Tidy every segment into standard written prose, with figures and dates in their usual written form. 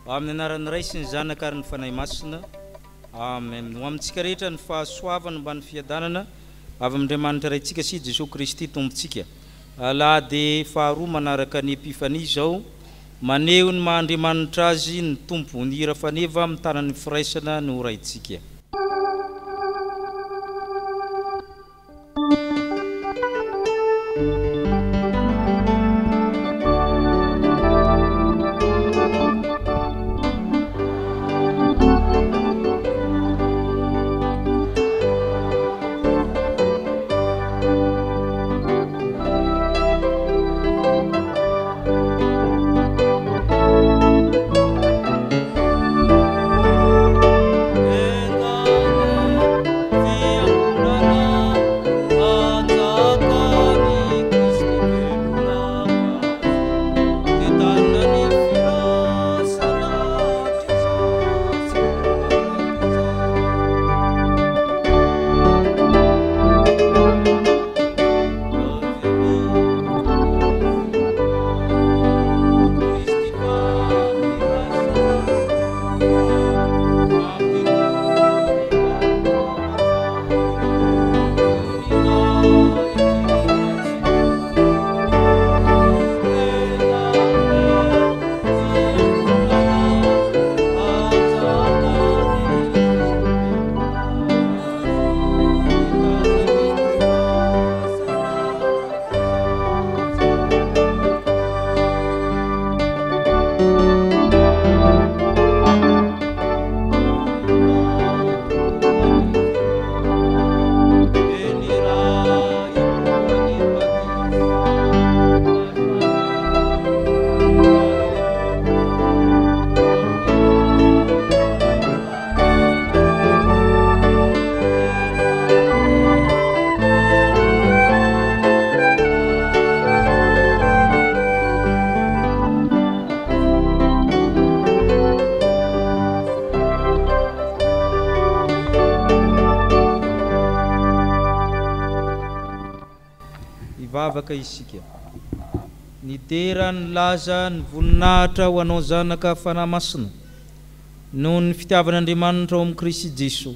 Amin'ny anaran'ny Ray sy ny Zanaka ary ny Fanahy Masina. Amen. Ho amintsika rehetra ny fahasoavana mba ny fiadanana avy amin'Andriamanitra Raintsika sy Jesoa Kristy Tompontsika. Alahady faharoa manaraka ny Epifania izao, maneho ny maha Andriamanitra Azy ny Tompo. Ny hira faneva mitana ny firaisana no Raintsika. Hivavaka isika. Ny dera, ny laza, ny voninahitra ho Anao Zanaka Fanahy Masina, noho ny fitiavan'Andriamanitra ao amin'i Kristy Jesoa.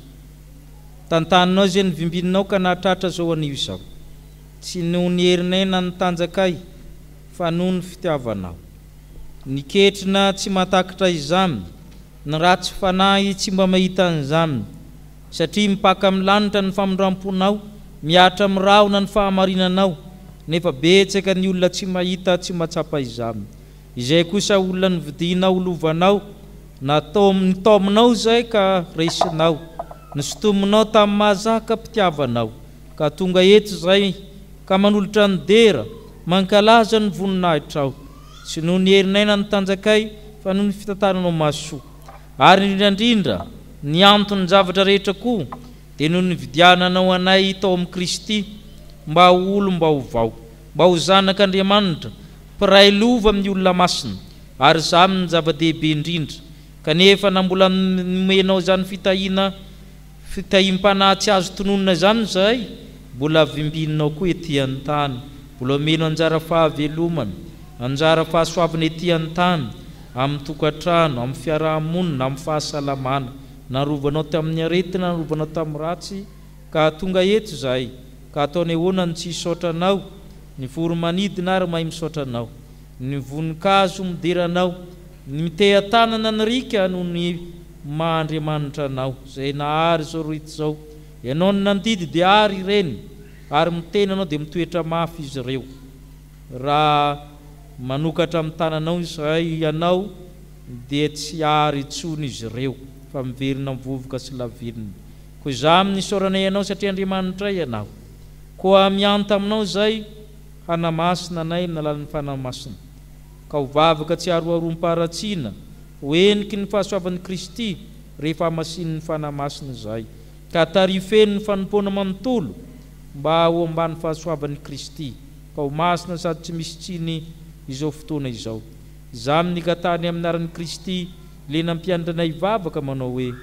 Tantaninao izay novimbininao ka nahatratra izao anio izao. Tsy noho ny herinay na ny tanjakay, fa noho ny fitiavanao. Ny ketrina tsy mahatakatra izany, ny ratsy fanahy tsy mba mahita an'izany, satria mipaka amin'ny lanitra ny famindram-ponao, mihatra amin'ny rahona ny fahamarinanao, nefa betsaka ny olona tsy mahita, tsy mahatsapa izany. Izay kosa olona novidianao ho lovanao, nataom, nitaominao izay ka resinao, nosintominao tamin'ny mahazaka mpitiavanao, ka tonga eto izay ka manolotra ny dera, mankalaza ny voninahitrao, tsy noho ny herinay na ny tanjakay, fa noho ny fitantananao mahasoa. Ary indrindra indrindra, ny anton-javatra rehetra koa dia noho ny nividiananao anay tao amin'i Kristy mba ho olom-baovao, mba ho zanak'Andriamanitra, mpiray lova amin'ny olona masina, ary izany no zava-dehibe indrindra. Kanefa na mbola nomenao izany fitahiana fitahiam-panahy tsy azo tononina izany izahay, mbola vimbininao koa ety an-tany, mbola omenao anjara fahavelomana, anjara fahasoavana ety an-tany, amin'ny tokantrano, amin'ny fiaraha-monina, amin'ny fahasalamana. Narovanao tamin'ny aretina, narovanao tamin'ny ratsy, ka tonga eto izahay, ka ataonay ahoana no tsy hisaotra Anao? Ny voro-manidina ary mahay misaotra Anao. Ny voninkazo midera Anao. Ny miteha-tanana ny riaka noho ny maha Andriamanitra Anao, izay nahary izao rehetra izao. Ianao no nandidy dia ary ireny, ary miteny Anao dia mitoetra mafy izy ireo. Raha manokatra amin'ny tananao izahay Ianao dia tsy ary intsony izy ireo, fa miverina amin'ny vovoka sy lavenona. Koa izaho amin'ny isaoranay Anao satria Andriamanitray Ianao. Koa mianta Aminao izahay hanamasina anay amin'ny alalan'ny Fanahy Masina, ka ho vavaka tsy haroharoam-paharatsiana, ho heniky ny fahasoavan'i Kristy rehefa hamasinin'ny Fanahy Masina izahay, ka tariho feno ny fanompoana manontolo mba ho ambany fahasoavan'i Kristy, ka ho masina sady tsy misy tsiny izao fotoana izao. Izaho amin'ny gatahany amin'ny anaran'i Kristy, Ilay nampianatra anay hivavaka manao hoe.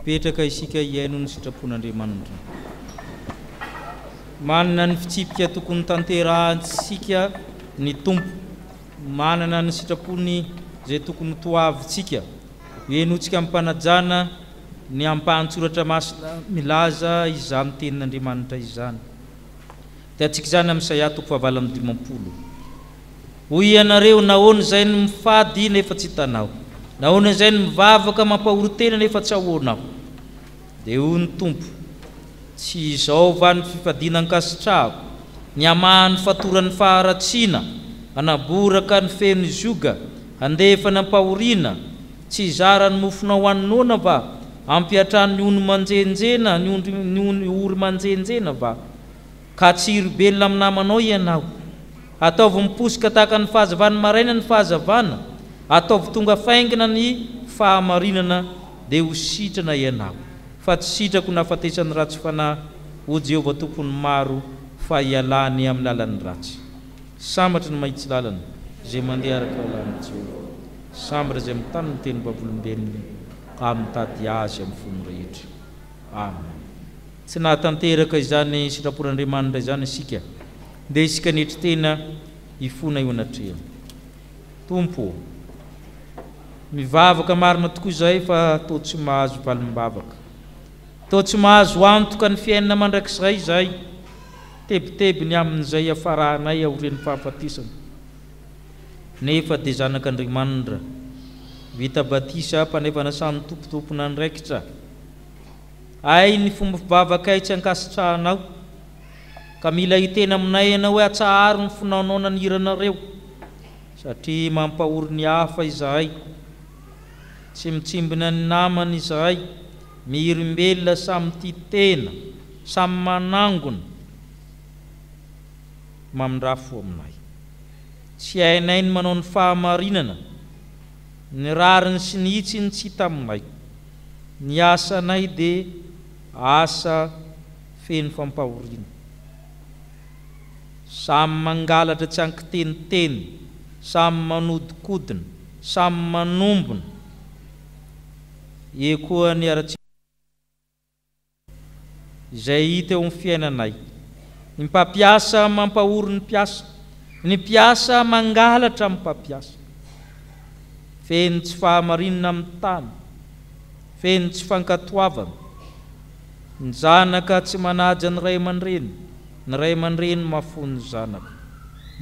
Hipetraka isika hihaino ny sitrapon'Andriamanitra. Manana ny fitsipika tokony tanterahantsika ny Tompo. Manana ny sitrapony izay tokony ho toavintsika. Henointsika amim-panajana ny ampahan-tsoratra masina milaza izany tenin'Andriamanitra izany. Hitantsika izany amin'ny Isaia toko fahavalo amby dimampolo. Hoy ianareo, Nahoana izay no mifady nefa tsy hitanao? Nahoana izay no mivavaka mampahory tena nefa tsy ahoanao? Dia hoy ny Tompo, Tsy izao va ny fifadiana ankasitrahako, ny hamaha ny fatoran'ny faharatsiana, hanaboraka ny feno zioga, handefa ny ampahoriana? Tsy hizara ny mofonao ho an'ny noana va, hampiantrano ny ony manjenjena, ny ondry, ny ony ory manjenjena va? Ka tsy hirobelona amin'ny namanao ianao. Ataovy miposoka tahaka ny fahazavan'ny maraina ny fahazavana, ataovy tonga faingana ny fahamarinana, dia ho sitrana ianao. Fa tsy sitrako ny hahafatesan'ny ratsy fanahy, hoy Jehovah Tompon'ny maro, fa hialany amin'ny lalan'ny ratsy. Sambatra ny mahitsy lalana, izay mandeha araka ny lalàn'i Jehovah. Sambatra izay mitana ny tenim-bavolombelony ka mitady azy amin'ny fony rehetra. Amen. Tsy nahatanteraka izany sitrapon'Andriamanitra izany isika. Ndeha isika hanetry tena hifona eo anatrehany. Tompo ô, mivavaka marina tokoa izahay fa toa tsy mahazo valim-bavaka. Toa tsy mahazo antoka ny fiainana mandrakizay izahay. Tebiteby ny amin'izay hiafaranay aorian'ny fahafatesana. Nefa dia zanak'Andriamanitra, vita batisa, mpanay fanasan'ny Tompo tompon'andraikitra. Hay ny fomba fivavakay tsy ankasitrahanao, ka mila hiteny aminay ianao hoe atsaharo ny finaonaona ny hiranareo, satria mampahory ny hafa izahay. Tsy mitsimbina ny namana izahay, mihirimbelona samy tia tena, samy manangona, mamindrafo aminay. Tsy hainay ny manao ny fahamarinana, ny rariny sy ny hitsiny tsy hita aminay. Ny asanay dia asa feno fampahoriana. Samy mangalatra tsy ankiteniteny, samy manodikodina, samy manombona. Eo koa ny haratsiana izay hita eo amin'ny fiainanay. Ny mpampiasa mampahory ny mpiasa, ny mpiasa mangalatra amin'ny mpampiasa. Feno tsy fahamarinana amin'ny tany, feno tsy fankatoavana. Ny zanaka tsy manaja ny ray aman-dreny, ny ray aman-dreny mahafoy ny zanaka.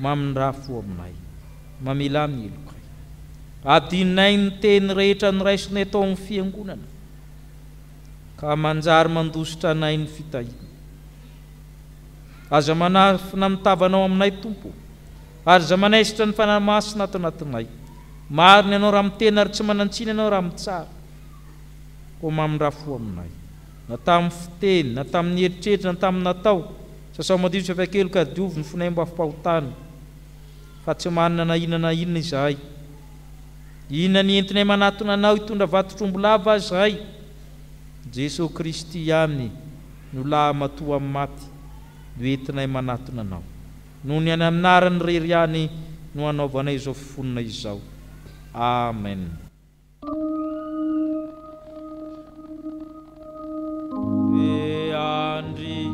Mamindrà fo aminay. Mamelà ny helokay. Adinonay ny teny rehetra noraisinay tao amin'ny fiangonana, ka manjary mandositra anay ny fitahiana. Aza manafina ny tavanao aminay, Tompo ô, ary aza manaisotra ny Fanahy Masina ato anatinay. Marina Ianao raha miteny ary tsy manan-tsiny Ianao raha mitsara. Koa mamindrà fo aminay. Na tamin'ny fiteny, na tamin'ny eritreritra, na tamin'ny natao, sasao madio sy afa-keloka ary diovy ny fonay mba afa-pahotana, fa tsy manana na inona na inona izahay. Inona ny entinay manatona Anao hitondra vatotr'omby lava izahay? Jesoa Kristy ihany no lahamatoa amin'ny maty no entinay manatona Anao. Noho ny any aminarany irery ihany no anaovanay izao fifonana izao. Amen. Be andry.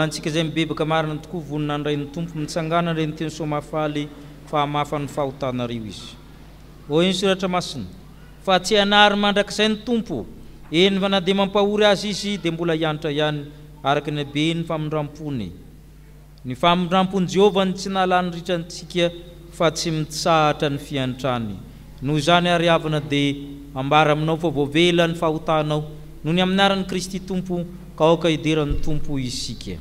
antsika izay mibebaka marina tokoa, vonona handray ny Tompo, mitsangàna handray ny teny soa mahafaly fa hamafa ny fahotanareo Izy. Hoy ny Soratra Masina, Fa tsy hanary mandrakizay ny Tompo, eny fa na dia mampahory aza Izy dia mbola hiantra ihany araka ny haben'ny famindram-pony. Ny famindram-pon'i Jehovah no tsy nahalany ritra antsika fa tsy mitsahatra ny fiantrany. Noho izany àry havana dia ambara aminao fa voavela ny fahotanao noho ny amin'ny anaran'i Kristy Tompo ka aoka hidera ny Tompo isika.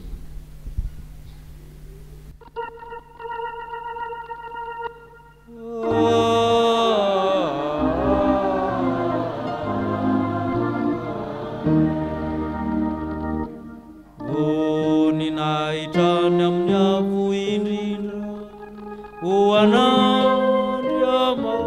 Voninahitra any amin'ny Avo Indrindra ho an'Andriamanitra.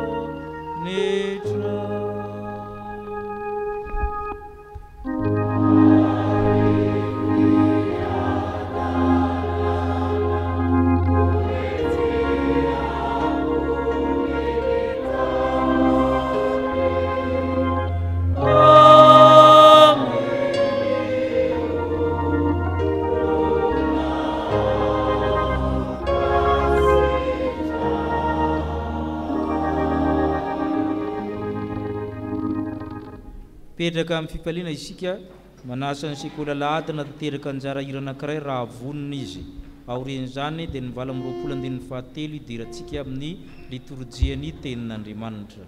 Mipetraka amin'ny fifaliana isika manasa ny sekoly alahady hanatanteraka anjara hira anankiray raha vonona izy. Aorian'izany dia ny 28 andininy fahatelo hidirantsika amin'ny litorjian'ny Tenin'Andriamanitra.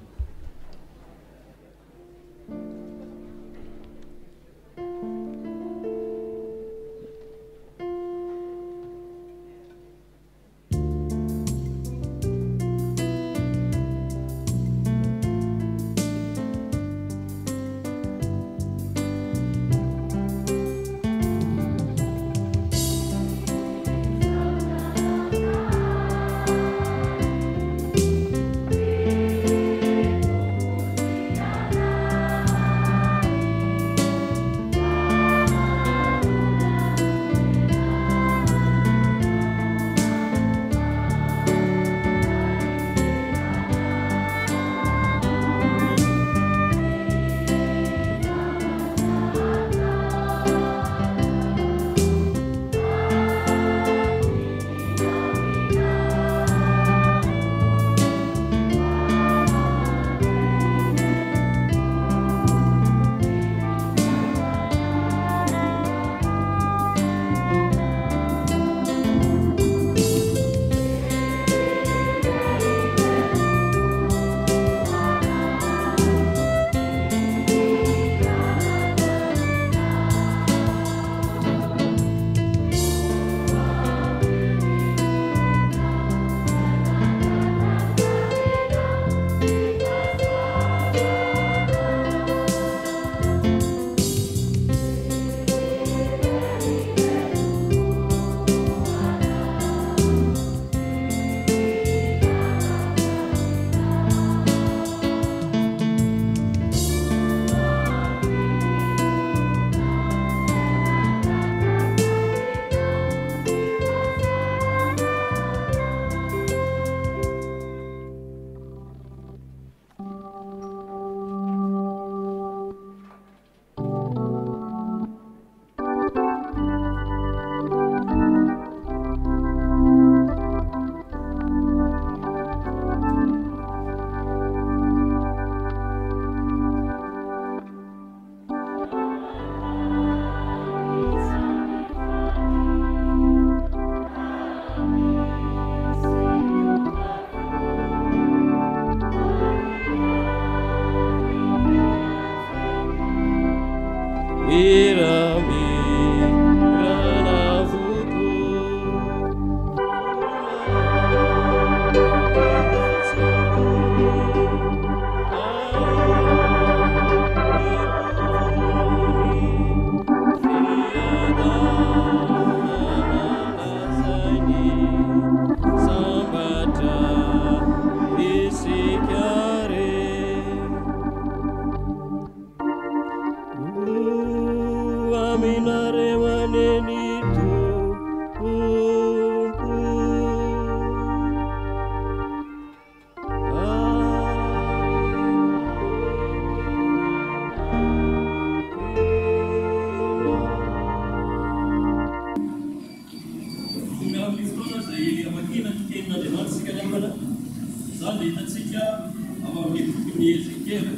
hitantsika ao amin'ny bokin'i Ezekiela.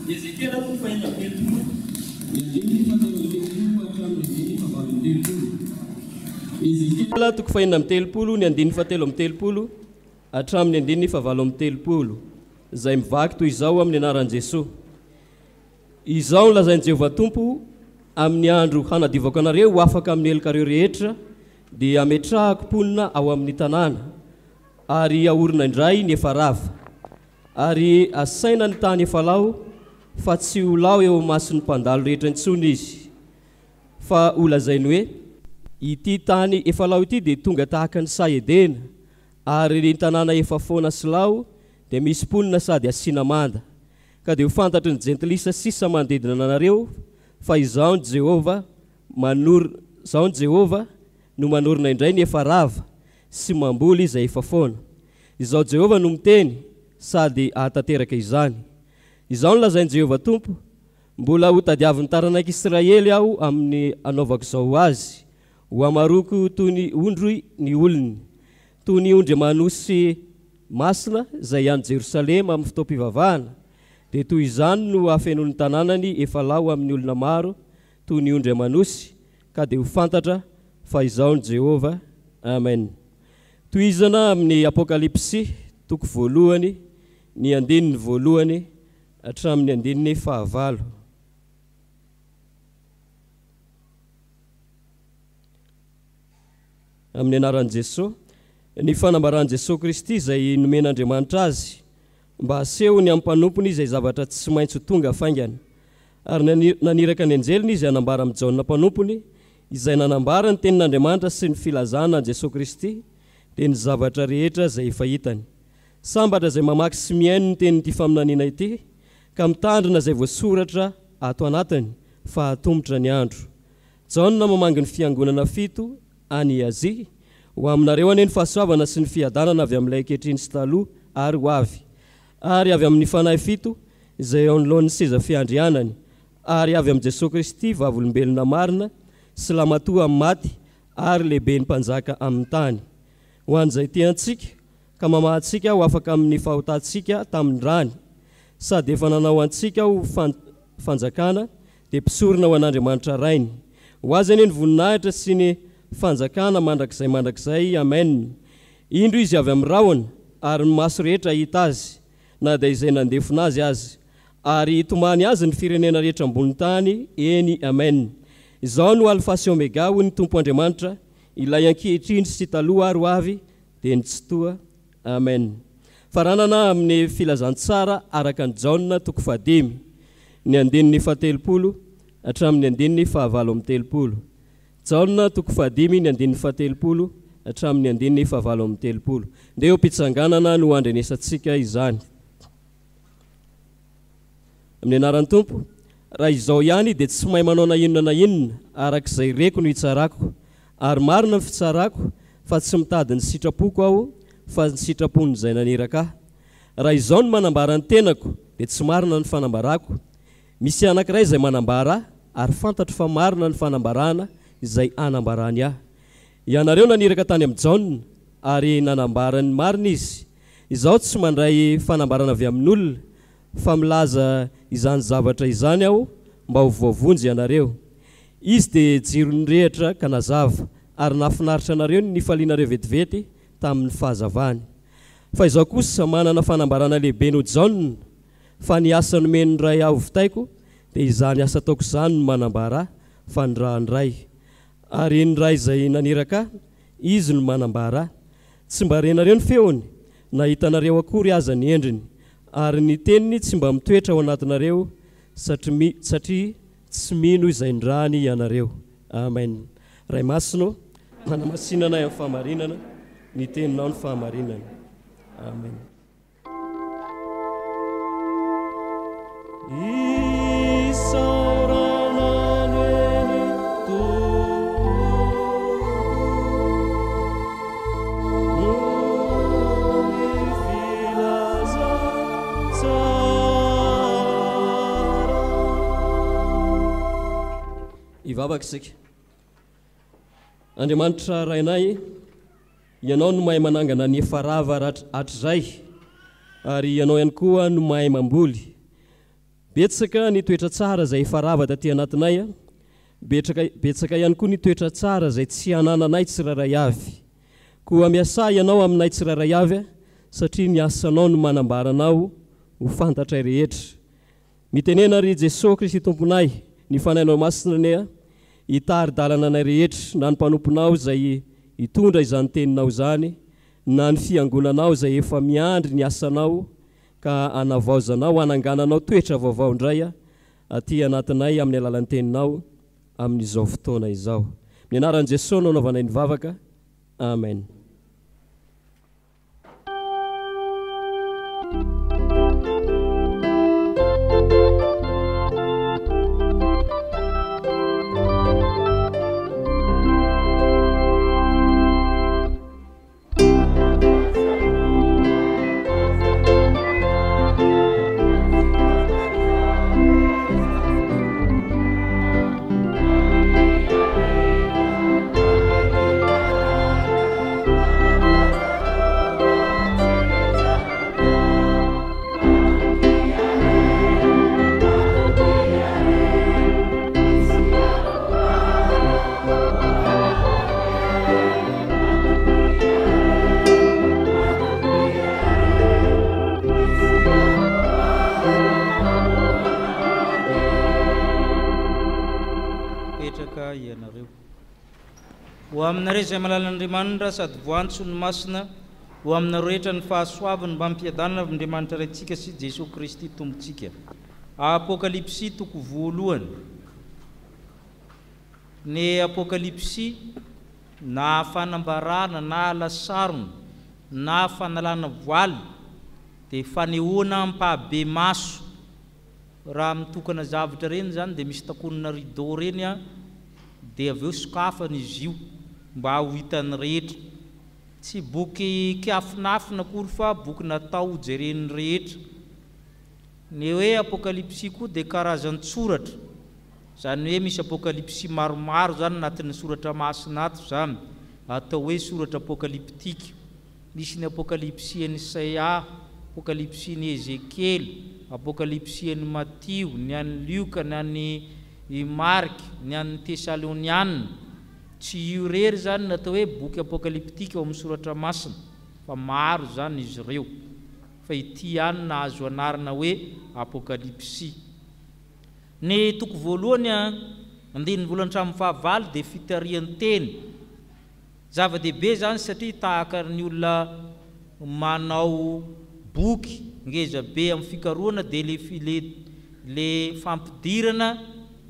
Ezekiela toko fahefatra amby 30. Ny andininy fahatelo amby 30 hatramin'ny andininy fahavalo amby 30. Ezekiela toko fahenina amby 30, ny andininy fahatelo amby 30 hatramin'ny andininy fahavalo amby 30, izay mivaky toy izao amin'ny anaran'i Jesoa. Izao no lazain'i Jehovah Tompo, Amin'ny andro hanadiovako anareo ho afaka amin'ny helokareo rehetra, dia hametrahako mponina ao amin'ny tanàna, ary haorina indray ny efa rava. Ary hasaina ny tany efa lao, fa tsy ho lao eo imason'ny mpandalo rehetra intsony izy. Fa holazainy hoe, Ity tany efa lao ity dia tonga tahaka ny saha Edena, ary ny tanàna efa foana sy lao dia misy mponina sady asiana manda. Ka dia ho fantatry ny jentilisa sisa manodidina anareo fa Izaho ny Jehovah manor Izaho ny Jehovah no manorina indray ny efa rava sy mamboly izay efa foana. Izaho Jehovah no miteny sady hahatanteraka izany. Izao no lazain'i Jehovah Tompo, Mbola hotadiavin'ny taranak'Israely aho amin'ny hanaovako izao ho azy, Hohamaroiko toy ny ondry ny olony, toy ny ondry aman'osy masina izay any Jerosalema amin'ny fotoam-pivavahana, dia toy izany no hahafenoan'ny tanànany efa lao amin'ny olona maro toy ny ondry aman'osy, ka dia ho fantatra fa Izaho no Jehovah. Amen. Tohizana amin'ny Apokalypsy, toko voalohany, ny andininy voalohany hatramin'ny andininy fahavalo. Amin'ny anaran'i Jesoa, ny fanambaran'i Jesoa Kristy izay nomen'Andriamanitra Azy, mba hasehony amin'ny mpanompony izay zavatra tsy maintsy ho tonga faingana. Ary naniraka ny anjeliny Izy hanambara amin'i Jaona mpanompony, izay nanambara ny tenin'Andriamanitra sy ny filazana an'i Jesoa Kristy, dia ny zavatra rehetra izay efa hitany. Sambatra izay mamaky sy mihaino ny tenin'ity faminaniana ity, ka mitandrina izay voasoratra ato anatiny, fa hatomotra ny andro. Jaona mamangy ny fiangonana fito any Azia, Ho aminareo anie ny fahasoavana sy ny fiadanana avy amin'ilay ankehitriny sy taloha ary ho avy, ary avy amin'ny Fanahy fito izay eo anoloan'ny seza fiandrianany, ary avy amin'i Jesoa Kristy vavolombelona marina sy lamatoa amin'ny maty ary lehiben'ny mpanjaka amin'ny tany. Ho an'izay tia antsika ka mamaha antsika ho afaka amin'ny fahotantsika tamin'ny rany, sady efa nanao antsika ho fanjakana dia mpisorona ho an'Andriamanitra Rainy. Ho Azy anie ny voninahitra sy ny fanjakana mandrakizay mandrakizay. Amen. Indro Izy avy amin'ny rahona, ary ny maso rehetra hahita Azy, na dia izay nandefona Azy aza. Ary hitomany Azy ny firenena rehetra ambony tany. Eny, Amen. Izaho no Alfa sy Omega, hoy ny Tompo Andriamanitra, Ilay ankehitriny sy taloha ary ho avy, dia ny Tsitoha. Amen. Faranana amin'ny Filazantsara araka an'i Jaona toko fahadimy, ny andininy fahatelopolo hatramin'ny andininy fahavalo amby 30. Jaona toko fahadimy, ny andininy fahatelopolo hatramin'ny andininy fahavalo amby 30. Ndeha eo am-pitsanganana no handrenesantsika izany. Amin'ny anaran'ny Tompo, raha izao ihany dia tsy mahay manao na inona na inona, araka izay reko no hitsarako, ary marina ny fitsarako, fa tsy mitady ny sitrapoko aho, fa ny sitrapon'izay naniraka ahy. Raha izao no manambara ny tenako, dia tsy marina ny fanambarako. Misy anankiray izay manambara ahy, ary fantatro fa marina ny fanambarana izay anambarany ahy. Ianareo naniraka tany amin'i Jaona, ary nanambara ny marina izy. Izaho tsy mandray fanambarana avy amin'olona, fa milaza izany zavatra izany aho mba ho voavonjy ianareo. Izy dia jiro nirehitra ka nazava, ary nahafinaritra anareo ny nifalianareo vetivety tamin'ny fahazavany. Fa izaho kosa manana fanambarana lehibe noho Jaona, fa ny asa nomen'ny Ray ahy hovitaiko, dia izany asa ataoko izany no manambara ahy fa nirahan'ny Ray. Ary ny Ray izay naniraka ahy, Izy no manambara ahy. Tsy mba renareo ny feony, na hitanareo akory aza ny endriny, ary ny teniny tsy mba mitoetra ao anatinareo, satria satria tsy mino izay nirahany ianareo. Amen. Ray Masina ô, manamasina anay amin'ny fahamarinana, ny teninao ny fahamarinana. Amen. Isaorana anie ny Tompo noho ny filazantsara. Hivavaka isika. Andriamanitra Rainay, Ianao no mahay manangana ny efa rava hatrizay. ary Ianao ihany koa no mahay mamboly. Betsaka ny toetra tsara izay efa rava taty anatinay, betraka, betsaka ihany koa ny toetra tsara izay tsy anananay tsirairay avy. Koa miasà Ianao aminay tsirairay avy, satria ny asanao no manambara Anao ho fantatray rehetra. Mitenena ry Jesoa Kristy Tomponay, ny Fanahinao Masina anie hitari-dalana anay rehetra, na ny mpanomponao izay hitondra izany Teninao izany, na ny Fiangonanao izay efa miandry ny asanao ka hanavaozanao, hanangananao toetra vaovao indray aty anatinay amin'ny alalan'ny Teninao amin'izao fotoana izao. Amin'ny anaran'i Jesoa no anaovanay ny vavaka. Amen. Mipetraka ianareo. Ho aminareo izay malalan'Andriamanitra sady voantso ny masina, ho aminareo rehetra ny fahasoavany mbampiadanana avy Andriamanitra Raintsika sy Jesoa Kristy Tompontsika. Apokalypsy toko voalohany. Ny Apokalypsy na fanambarana na alasarona na fanalana voaly dia fanehoana ampahabemaso. Raha mitokana zavatra ireny izany dia misy takonana rideau ireny an, dia avy eo sokafana izy io mba ho hitan'ny rehetra. Tsy boky kiafinafina akory fa boky natao ho jeren'ny rehetra. Ny hoe Apokalypsy koa dia karazan-tsoratra. Izany hoe misy apokalypsy maromaro izany anatin'ny soratra masina ato izany, atao hoe soratra apokalyptika. Misy ny apokalypsian'i Isaia, apokalypsian'i Ezekiela, apokalypsian'i Matio, ny an'i Lioka, ny an'i Marka, ny an'ny Tesaloniana. Tsy io irery izany no atao hoe boky apokalyptika ao amin'ny soratra masina, fa maro izany izy ireo. Fa ity ihany no nahazo anarana hoe apokalypsy. Ny toko voalohany, andininy voalohany hatramin'ny fahavalo dia fitarihan-teny. Zava-dehibe izany satria tahaka ny olona manao boky ngeza be amin'ny fikarohana dia le le le fampidirana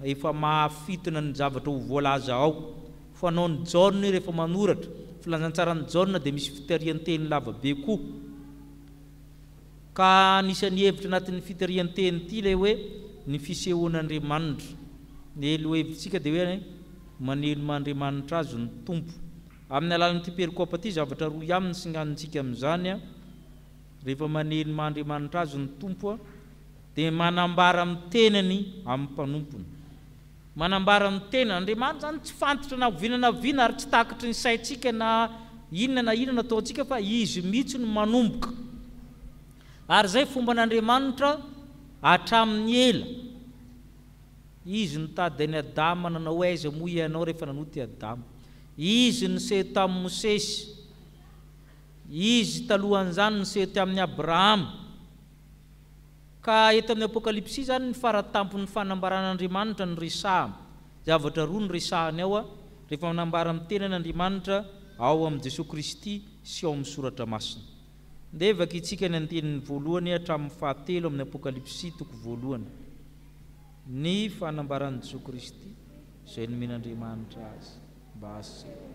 efa mahafintina ny zavatra ho voalaza ao. Fanaon'i Jaona io rehefa manoratra. Filazantsaran'i Jaona dia misy fitarihan-teny lava be koa. Ka anisan'ny hevitra anatin'ny fitarihan-teny ity ilay hoe ny fisehoan'Andriamanitra. Ny lohahevitsika dia hoe maneloma Andriamanitra azy ny Tompo. Amin'ny alalan'ity perikopa ity, zavatra roa ihany no singanintsika amin'izany, rehefa maneloma Andriamanitra azy ny Tompo dia manambara amin'ny tenany amin'ny mpanompony. Manambara ny tenany. Andriamanitra izany tsy fantatra na oviana na oviana ary tsy takatry ny saintsika na inona na inona ataontsika fa Izy mihitsy no manomboka. Ary izay fomban'Andriamanitra hatramin'ny ela. Izy nitady an'i Adama nanao hoe aiza moa ianao rehefa nanota i Adama. Izy niseho tamin'i Mosesy. Izy talohan'izany niseho tamin'i Abrahama. Ka eto amin'ny Apokalypsy izany ny fara-tampon'ny fanambaran'Andriamanitra no resahana. Zavatra roa no resahany ao, rehefa manambara amin'ny tenany Andriamanitra ao amin'i Jesoa Kristy sy ao amin'ny Soratra Masina. Ndeha vakintsika ny andininy voalohany hatramin'ny fahatelo amin'ny Apokalypsy toko voalohany. Ny fanambaran'i Jesoa Kristy izay nomen'Andriamanitra azy mba haseho.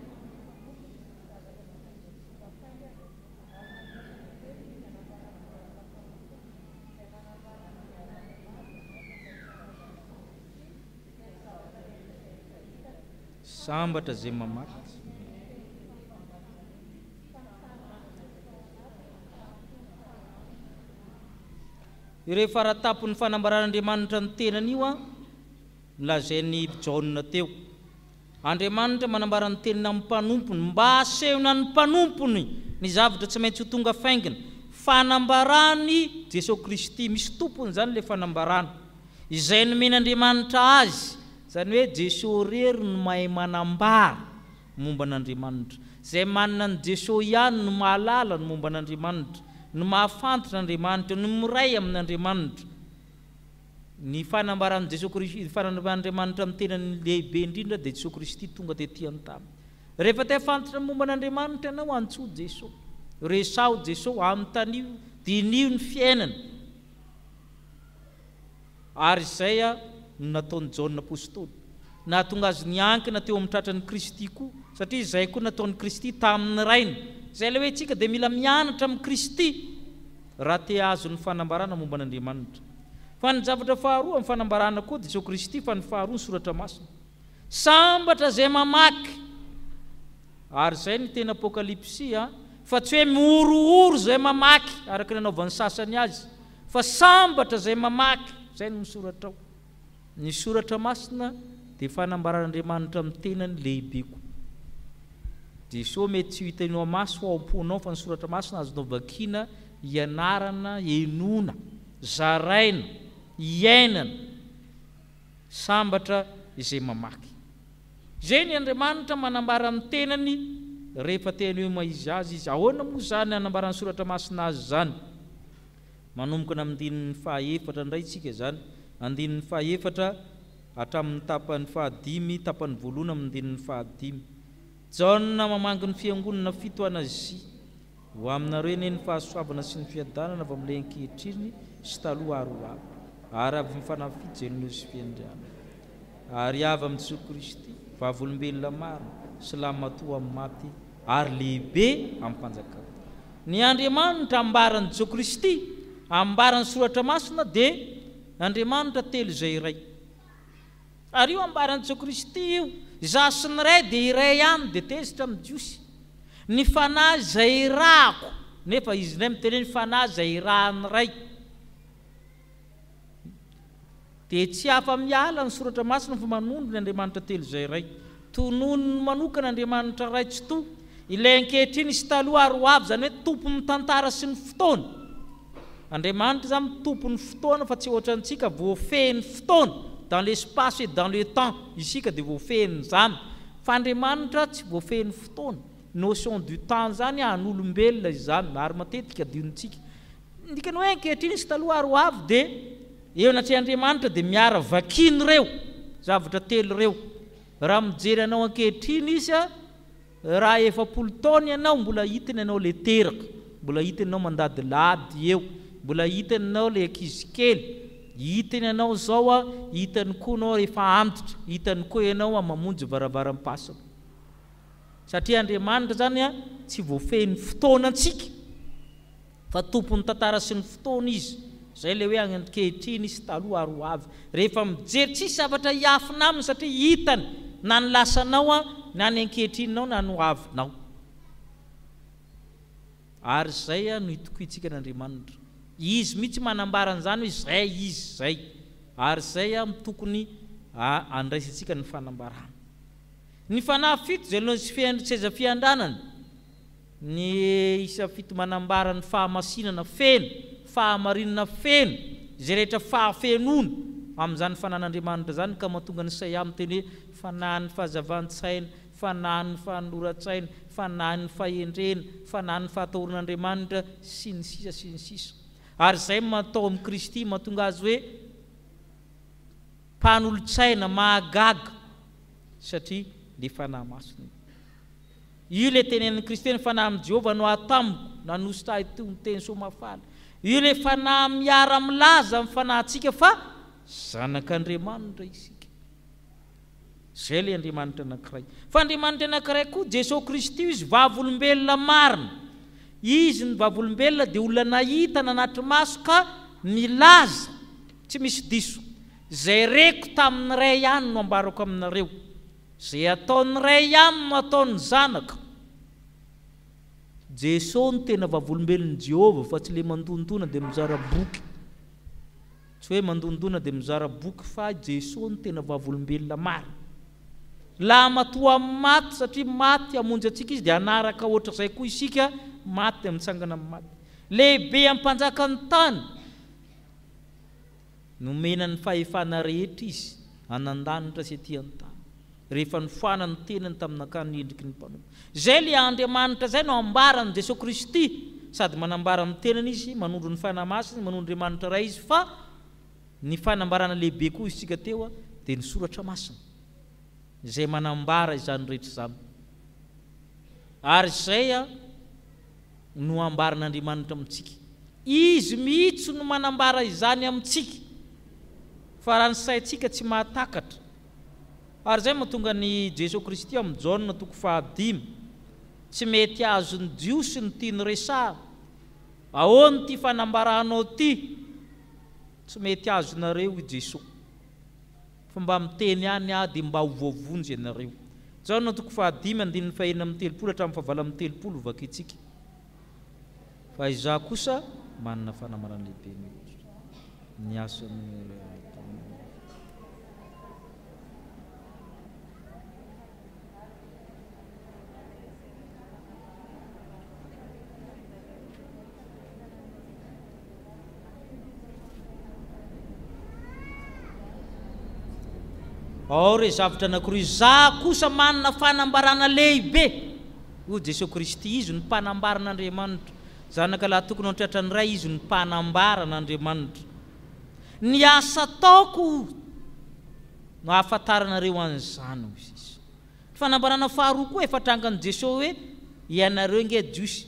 Sambatra izay mamaky. Ireo fara-tampon'ny fanambaran'Andriamanitra ny tenany io an, nolazain'i Jaona teo. Andriamanitra manambara ny teniny amin'ny mpanompony mba hasehona ny mpanompony ny zavatra tsy maintsy ho tonga faingana. Fanambaran'i Jesoa Kristy, misy tompony izany ilay fanambarana, izay nomen'Andriamanitra azy, izany hoe Jesoa irery no mahay manambara momba an'Andriamanitra. Izay manana an'i Jesoa ihany no mahalala ny momba an'Andriamanitra, no mahafantatra an'Andriamanitra, no miray amin'Andriamanitra. Ny fanambaran'i Jesoa Kristy, ny fanambaran'Andriamanitra amin'ny tenany lehibe indrindra dia Jesoa Kristy tonga tety an-tany. Rehefa te hahafantatra ny momba an'Andriamanitra ianao, antsoy Jesoa. Resaho Jesoa, anontanio, diniho ny fiainany. Ary izay no nataon'i Jaona Apostoly. Nahatonga azy niankina teo amin'ny tratran'i Kristy koa, satria izay koa nataon'i Kristy tamin'ny Rainy. Izay ilay hoe isika dia mila mianatra amin'i Kristy raha te hahazo ny fanambarana momba an'Andriamanitra. Fa ny zavatra faharoa amin'ny fanambarana koa dia Jesoa Kristy, fa ny faharoa ny Soratra Masina. Sambatra izay mamaky. Ary izay ny tena Apokalypsy a! Fa tsy hoe mihorohoro izay mamaky, araka ny anaovan'ny sasany azy, fa sambatra izay mamaky, izay no misoratra ao. Ny Soratra Masina dia fanambaran'Andriamanitra amin'ny tenany lehibe koa. Jesoa mety tsy ho hitanao maso ao am-ponao fa ny Soratra Masina azonao vakiana, ianarana, henoina, zaraina, iainana. Sambatra izay mamaky. Izay ny Andriamanitra manambara ny tenany rehefa te haneho maha izy azy izy. Ahoana moa izany anambaran'ny Soratra Masina azy izany? Manomboka ny andininy fahaefatra indray isika izany. Andininy fahaefatra hatramin'ny tapany fahadimy, tapany voalohany amin'ny andininy fahadimy. Jaona mamangy ny fiangonana fito any Azia. Ho aminareo anie ny fahasoavana sy ny fiadanana avy amin'ilay ankehitriny sy taloha ary ho avy, ary avy amin'ny Fanahy fijelin'ireo sy fiandrianana, ary avy amin'i Jesoa Kristy, vavolombelona marina sy lahimatoa amin'ny maty ary lehibe amin'ny mpanjakana. Ny Andriamanitra ambaran'i Jesoa Kristy, ambaran'ny Soratra Masina dia Andriamanitra telo izay iray. Ary io ambaran'i Jesoa Kristy io, Izaho sy ny Ray dia iray ihany, dia tezitra amin'ny Jiosy. Ny Fanahy izay irahako, nefa Izy indray miteny hoe ny Fanahy izay irahan'ny Ray. Dia tsy afa-miala ny Soratra Masina fa manondro ny Andriamanitra telo izay iray. Tononiny manokana Andriamanitra Ray Tsitoha, ilay ankehitriny sy taloha ary ho avy, izany hoe tompon'ny tantara sy ny fotoana. Andriamanitra izany tompon'ny fotoana fa tsy ohatrantsika voafehin'ny fotoana, dans l'espace et dans le temps, isika dia voafehin'izany fa Andriamanitra tsy voafehin'ny fotoana, notion du temps izany an'olombelona izany ary matetika adinontsika. Ny dikany hoe ankehitriny sy taloha ary ho avy dia eo anatrehan'Andriamanitra dia miara vakiana ireo zavatra telo ireo. Raha mijery anao ankehitriny Izy Raha 40 taona ianao mbola hitany ianao le teraka, mbola hitany ianao mandadilady eo, mbola hitany ianao le ankizy kely, hitany ianao zao a, hitany koa ianao rehefa antitra, hitany koa ianao a mamonjy varavaram-pasana. Satria Andriamanitra zany a tsy voafehin'ny fotoanantsika. Fa tompon'ny tantara sy ny fotoana izy. Izay ilay hoe ankehitriny sy taloha ary ho avy. Rehefa mijery, tsisy zavatra hiafina aminy satria hitany na ny lasanao na ny ankehitrininao na ny ho avinao. Ary izay no itokiantsika an'Andriamanitra. Izy mihitsy manambara an'izany hoe izay Izy izay. Ary izay no tokony handraisantsika ny fanambarana. Ny fanahy fito izay alohan'ny seza fiandranana. Ny isa fito manambara ny fahamasinana feno, fahamarinana feno, izay rehetra fahafenoana amin'izany fanan'Andriamanitra izany ka mahatonga an'i Isaia miteny hoe fanahin'ny fahazavan-tsaina, fanahin'ny fanoloran-tsaina, fanahin'ny fahendrena, fanahin'ny fahatahoran'Andriamanitra, sy ny sisa sy ny sisa. Ary izay no atao amin'i Kristy mahatonga azy hoe mpanolotsaina mahagaga satria ilay Fanahy Masina io. Io ilay tenenin'i Kristy hoe ny Fanahin'i Jehovah no ato amiko, nanosotra ahy toy ny teny soa mahafaly. Io ilay Fanahy miara-milaza amin'ny fanahintsika fa zanak'Andriamanitra isika. Izay ilay Andriamanitra anankiray. Fa Andriamanitra anankiray koa, Jesoa Kristy io, Izy vavolombelona marina. Izy ny vavolombelona dia olona nahita, nanatri-maso ka nilaza, tsy misy diso, Izay reko tamin'ny Ray ihany no ambarako aminareo. Izay ataon'ny Ray ihany no ataon'ny Zanaka. Jeso no tena vavolombelon'i Jehovah fa tsy le mandondona dia mizara boky. Tsy hoe mandondona dia mizara boky fa Jeso no tena vavolombelona marina. Lahimatoa maty satria maty hamonjy antsika izy dia hanaraka ohatr'izay koa isika maty dia mitsangana amin'ny maty. Lehibe amin'ny mpanjakan'ny tany. Nomena ny fahefana rehetra Izy, any an-danitra sy ety an-tany, rehefa nifoana ny tenany tamin'ny nakany ny endriky ny mpanompo. Izay ilay Andriamanitra izay no ambaran'i Jesoa Kristy, sady manambara ny tenany Izy, manondro ny Fanahy Masina, manondro Andriamanitra Ray Izy, fa ny fanambarana lehibe koa isika teo dia ny Soratra Masina, izay manambara izany rehetra izany. Ary izay no ambaran'Andriamanitra amintsika. Izy mihitsy no manambara izany amintsika, fa raha ny saintsika tsy mahatakatra. Ary izay mahatonga an'i Jesoa Kristy amin'ny Jaona toko fahadimy, tsy mety azon'ny Jiosy ny tiany resahana. Ahoana ity fanambaranao ity? Tsy mety azonareo i Jesoa. Fa mba miteny ihany aho dia mba ho voavonjy ianareo. Jaona toko fahadimy andininy fahenina amby telopolo hatramin'ny fahavalo amby telopolo vakintsika. Fa izaho kosa manana fanambarana lehibe mihoatra ny asan'ny Ao re zavatra anankiroa, izaho kosa manana fanambarana lehibe, hoy Jesoa Kristy, Izy no mpanambara an'Andriamanitra. Zanaka lahy tokony ho an-tratran'ny Ray, Izy no mpanambara an'Andriamanitra. Ny asa ataoko no ahafantaranareo an'izany, hoy Izy. Ny fanambarana faharoa koa efa trangan'i Jesoa hoe, Ianareo ange Jiosy,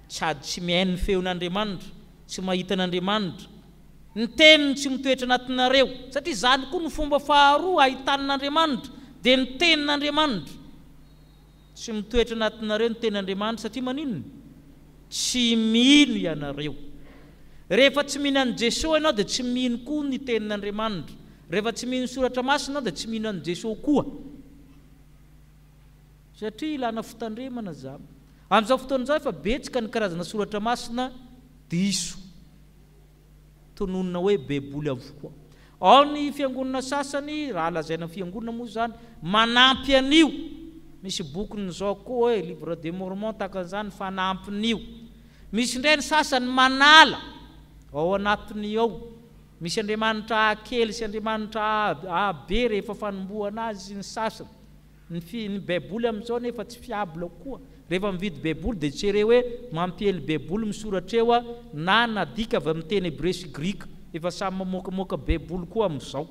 sady tsy mihaino ny feon'Andriamanitra, tsy mahita an'Andriamanitra, ny teniny tsy mitoetra anatinareo, satria izany koa no fomba faharoa ahitana an'Andriamanitra, dia ny tenin'Andriamanitra. Tsy mitoetra anatinareo ny tenin'Andriamanitra satria maninona? Tsy mino ianareo. Rehefa tsy mino an'i Jesoa ianao dia tsy mino koa ny tenin'Andriamanitra. Rehefa tsy mino ny soratra masina ianao dia tsy mino an'i Jesoa koa. Satria ilana fitandremana izany. Amin'izao fotoana izao efa betsaka ny karazana soratra masina diso tononina hoe baiboly avokoa. Ao ny fiangonana sasany, raha lazaina fiangonana moa izany, manampy an'io. Misy bokin'izao koa hoe livre de Mormon tahaka an'izany fanampin'io. Misy indray ny sasany manala ao anatiny ao. Misy Andriamanitra A kely sy Andriamanitra A be rehefa fanombohana azy sy ny sasany. Ny fi, ny baiboly amin'izao anefa tsy fiable koa. Rehefa mividy baiboly dia jereo hoe mampiely baiboly misoratra eo na nadika avy amin'ny teny hebreo sy grika. Efa samy mamoakamoaka baiboly koa amin'izao.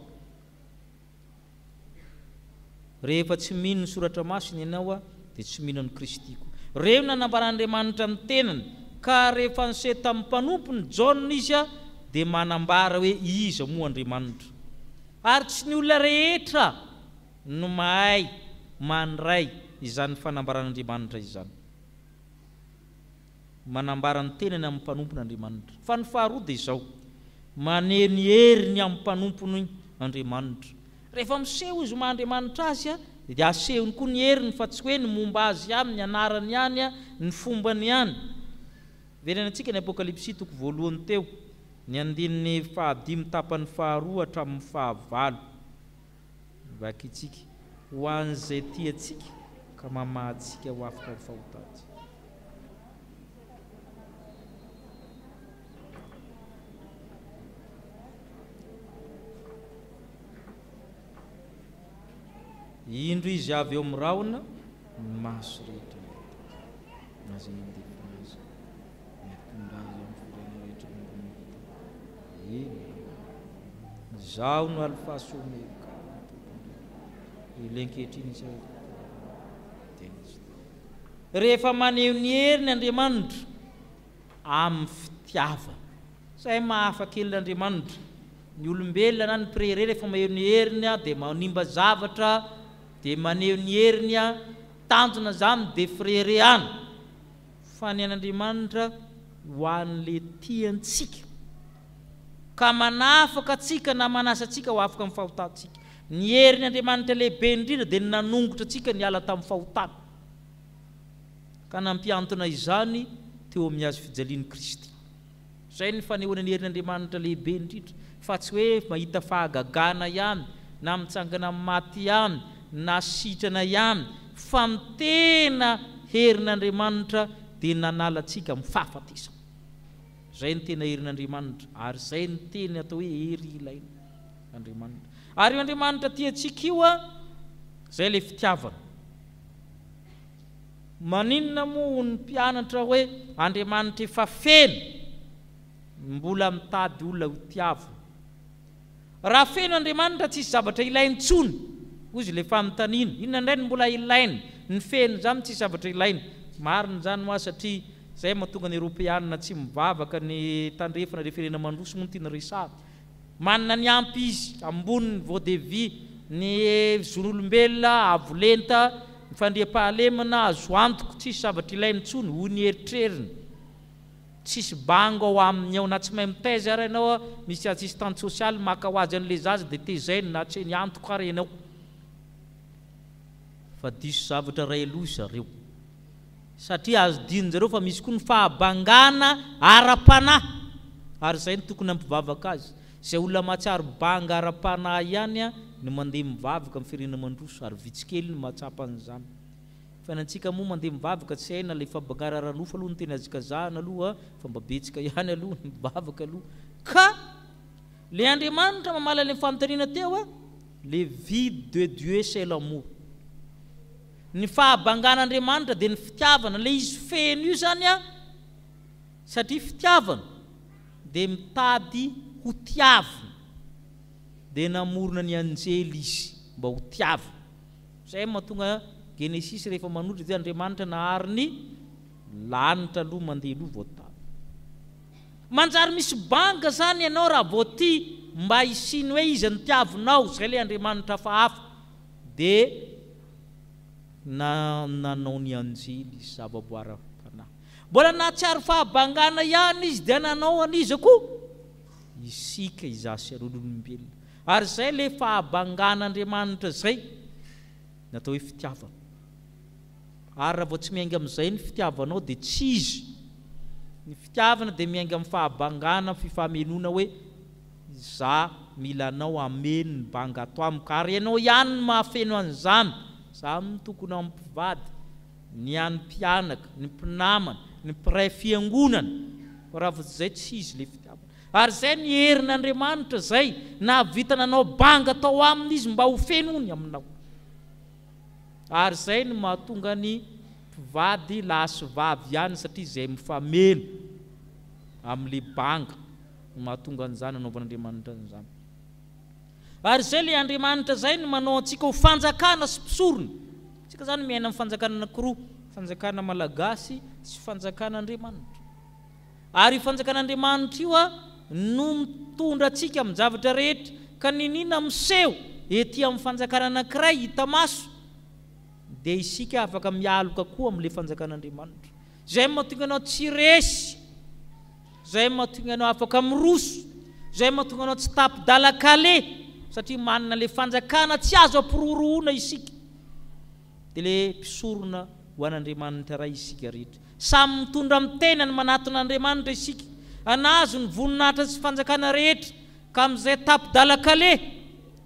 Rehefa tsy mino ny soratra masina ianao dia tsy mino an'i Kristy koa. Ireo nanambaran'Andriamanitra ny tenany ka rehefa niseho tamin'ny mpanompony Jaona izy dia manambara hoe iza moa Andriamanitra. Ary tsy ny olona rehetra no mahay mandray izany fanambaran'Andriamanitra izany. Manambara ny tenany amin'ny mpanompony Andriamanitra. Fa ny faharoa dia izao, maneho ny heriny amin'ny mpanompony Andriamanitra. Rehefa miseho Izy ho maha Andriamanitra Azy dia asehony koa ny heriny fa tsy hoe ny momba Azy ihany, ny anarany ihany, ny fombany ihany. Verenantsika ny Apokalypsy toko voalohany teo, ny andininy fahadimy tapany faharoa hatramin'ny fahavalo. Vakintsika, Ho an'izay tia antsika ka mamaha antsika ho afaka amin'ny fahotantsika. Indro izy avy eo amin'ny rahona, ny maso rehetra hahita azy, na izay nandefona azy, mitondra azy amin'ny firenena rehetra eo ambonin'ny tany. Eny, Izaho no Alfa sy Omega, ny Tompon'ireo. Ilay ankehitriny sy tena izy. Rehefa maneho ny heriny Andriamanitra amin'ny fitiavana. Izay mahafa kely an'Andriamanitra. Ny olombelona na ny mpirehareha rehefa maneho ny heriny dia manimba zavatra, dia maneho ny heriny, tanjona izany dia fireharehana. Fa ny an'Andriamanitra ho an'ilay tia antsika. Ka manafaka antsika na manasa antsika ho afaka amin'ny fahotantsika. Ny herin' Andriamanitra lehibe indrindra dia ny nanongotra antsika niala tamin'ny fahotana, ka nampihantona izany teo amin'ny hazo fijalian'i Kristy. Izay ny fanehoana ny herin' Andriamanitra lehibe indrindra, fa tsy hoe mahita fahagagana ihany, na mitsangana amin'ny maty ihany, na sitrana ihany, fa ny tena herin' Andriamanitra dia nanala antsika amin'ny fahafatesana. Izay no tena herin'Andriamanitra, ary izay no tena atao hoe hery ilaina. Andriamanitra. Ary io Andriamanitra tia antsika io an, izay ilay fitiavana. Maninona moa hoy ny mpianatra hoe Andriamanitra efa feno, mbola mitady olona ho tiavina. Raha feno Andriamanitra tsisy zavatra ilainy intsony, hoy izy ilay fanontaniana. Inona indray no mbola ilainy? Ny feno izany tsisy zavatra ilainy. Marina izany hoa satria izay mahatonga ny Eropeanina tsy mivavaka ny tandrefana ireo firenena mandroso moa no tiana resahana. Manana ny ampy izy, ambony ny niveau de vie, ny zon'olombelona avo lenta, ny fandriampahalemana azo antoko, tsisy zavatra ilainy intsony, hoy ny eritreriny. Tsisy bango ao aminy ao, na tsy mahay mitaiza ara ianao, misy assistante sociale maka ho azy an'ilay zaza dia tezainy na tsy ny antoko ara ianao. Fa diso zavatra iray aloha zareo. Satria azo dinin-jareo fa misy koa ny fahabangana ara-panahy. Ary izay no tokony hampivavaka azy. Izay olona mahatsiaro banga ara-panahy ihany no mandeha mivavaka amin'ny firenena mandroso, ary vitsy kely no mahatsapa an'izany. Fa ny antsika moa mandeha mivavaka tsy hay na ilay fahabangana ara-nofo aloha no tena hazakazahana aloha fa mba betsaka ihany aloha ny mivavaka aloha. Ka ilay Andriamanitra mamaly an'ilay fanontaniana teo a, le vide de Dieu c'est l'amour. Ny fahabangan'Andriamanitra dia ny fitiavana, ilay izy feno io izany an, satria fitiavana dia mitady ho tiavina, dia namorona ny anjely izy mba ho tiavina. Izay no mahatonga Genesisy rehefa manoratra dia Andriamanitra nahary ny lanitra aloha mandeha aloha vao tany. Manjary misy banga izany ianao raha vao tia mba hisian'ny hoe iza no tiavinao, izay ilay Andriamanitra hafahafa. Dia na nanao ny anjely izy, zavaboaram-panahy. Mbola nahatsiaro fahabangana ihany izy dia nanao an'iza koa? Isika, izaho sy ianao olombelona. Ary izay ilay fahabangan'Andriamanitra izay, ny atao hoe fitiavana. Ary raha vao tsy miainga amin'izay ny fitiavanao dia tsy izy. Ny fitiavana dia miainga amin'ny fahabangana, fifamenoana hoe za mila anao hameno ny banga ato amiko. Ary ianao ihany no mahafeno an'izany. Za no tokony ho mpivady, ny an'ny mpianaka, ny mpinamana, ny mpiray fiangonana. Fa raha vao tsy izay tsy izy ilay fitiavana. Ary izay ny herin'Andriamanitra izay nahavita nanao banga tao aminy izy mba ho fenony aminao. Ary izay no mahatonga ny mpivady lahy sy vavy ihany satria izay mifameno amin'ilay banga no mahatonga an'izany anaovan'Andriamanitra an'izany. Ary izay ilay Andriamanitra izay no manao antsika ho fanjakana sy mpisorona. Isika izany miaina amin'ny fanjakana anankiroa, fanjakana malagasy sy fanjakan'Andriamanitra. Ary io fanjakan'Andriamanitra io no mitondra antsika amin'ny zavatra rehetra, ka niniana miseho ety amin'ny fanjakana anankiray hita maso, dia isika afaka mialoka koa amin'ilay fanjakan'Andriamanitra. Izay mahatonga anao tsy resy, izay mahatonga anao afaka miroso, izay mahatonga anao tsy tapi-dalan-kaleha, satria manana ilay fanjakana tsy azo ampirorohona isika. Dia ilay mpisorona ho an'Andriamanitra Ray isika rehetra. Samy mitondra amin'ny tenany manatona an'Andriamanitra isika, hanazo ny voninahitra sy fanjakana rehetra, ka amin'izay tapi-dalan-kaleha,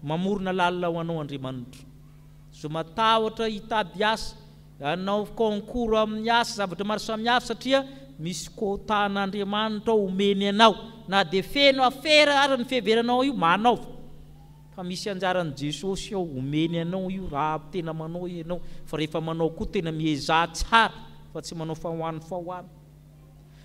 mamorona lalina ho anao Andriamanitra. Zo matahotra hitady asa, hanao concours amin'ny asa, zavatra maro samihafa satria misy quota an'Andriamanitra ao omeny anao, na dia feno afera ara ny fiheveranao io, manaova. Fa misy anjaran'i Jesosy ao, omeny anao io raha tena manao ianao, fa rehefa manao koa tena miezaha tsara fa tsy manao fahoany fahoany.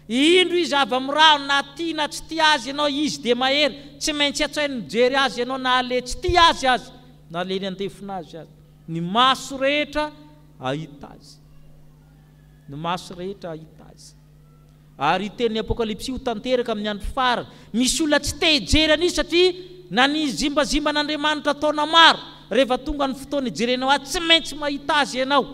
Indro izy avy amin'ny rahona, na tia na tsy tia azy ianao, izy dia mahery, tsy maintsy atsainy mijery azy ianao na le tsy tia azy aza, na le niandefona azy aza. Ny maso rehetra hahita azy. Ny maso rehetra hahita azy. Ary io tenin'ny Apokalypsy io ho tanteraka amin'ny andro farany. Misy olona tsy te hijery an'io satria nanizimbazimba an'Andriamanitra taona maro. Rehefa tonga ny fotoana hijerenao azy, tsy maintsy mahita azy ianao.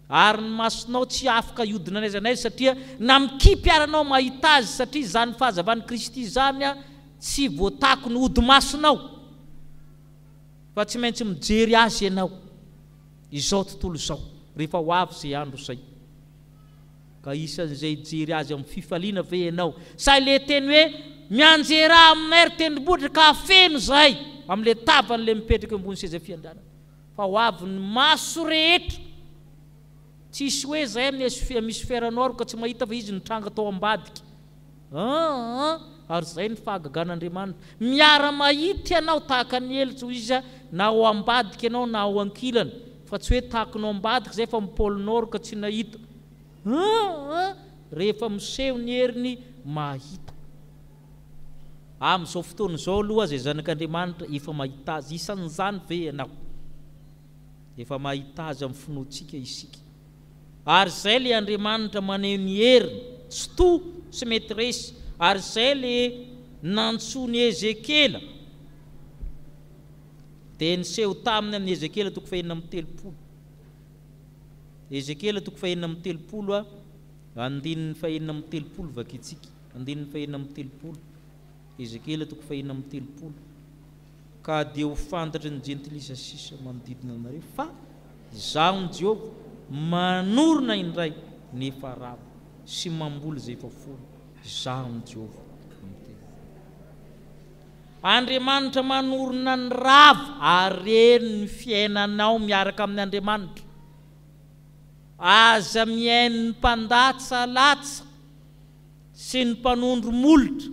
Ary ny masonao tsy afaka hiodina n'aiza n'aiza satria na mikipy ara anao mahita azy satria izany fahazavan'i Kristy izany tsy voatakon'ny hodi-masonao fa tsy maintsy mijery azy ianao izao tontolo izao rehefa ho avy izay andro izay. Ka isan'izay hijery azy amin'ny fifaliana ve ianao? Sa ilay teny hoe mianjera aminay ry tendrombohitra ka hafeno izahay amin'ilay tavan'ilay mipetraka eo ambony seza fiandrianana? Fa ho avy ny maso rehetra. Tsisy hoe izahay amin'ny hémisphère nord ka tsy mahita fa izy nitranga tao ambadika. Aa ary izay ny fahagagan'Andriamanitra. Miara-mahita ianao tahaka an'i Eljo izy na ao ambadika ianao na ao ankilany fa tsy hoe tahakinao ambadika izay fa amin'ny pôle nord ka tsy nahita. Aa rehefa miseho ny heriny mahita. Amin'izao fotoana izao aloha izay zanak'Andriamanitra efa mahita azy. Isan'izany ve ianao? Efa mahita azy amin'ny finoantsika isika. Ary izay ilay Andriamanitra maneho ny heriny, tsy to, tsy mety resy. Ary izay ilay nantsoin'i Ezekiela. Dia niseho taminy amin'ny Ezekiela toko fahenina amby 30. Ezekiela toko fahenina amby 30, andininy fahenina amby 30 vakintsika. Andininy fahenina amby 30. Ezekiela toko fahenina amby 30. Ka dia ho fantatry ny jentilisa sisa manodidina anareo fa Izaho ny Jehovah manorina indray ny efa rava sy mamboly izay efa foana. Izaho ny Jehovah no miteny. Andriamanitra manorina ny rava ary reny ny fiainanao miaraka amin' Andriamanitra. Aza mihaino ny mpandatsalatsa. sy ny mpanondro molotra,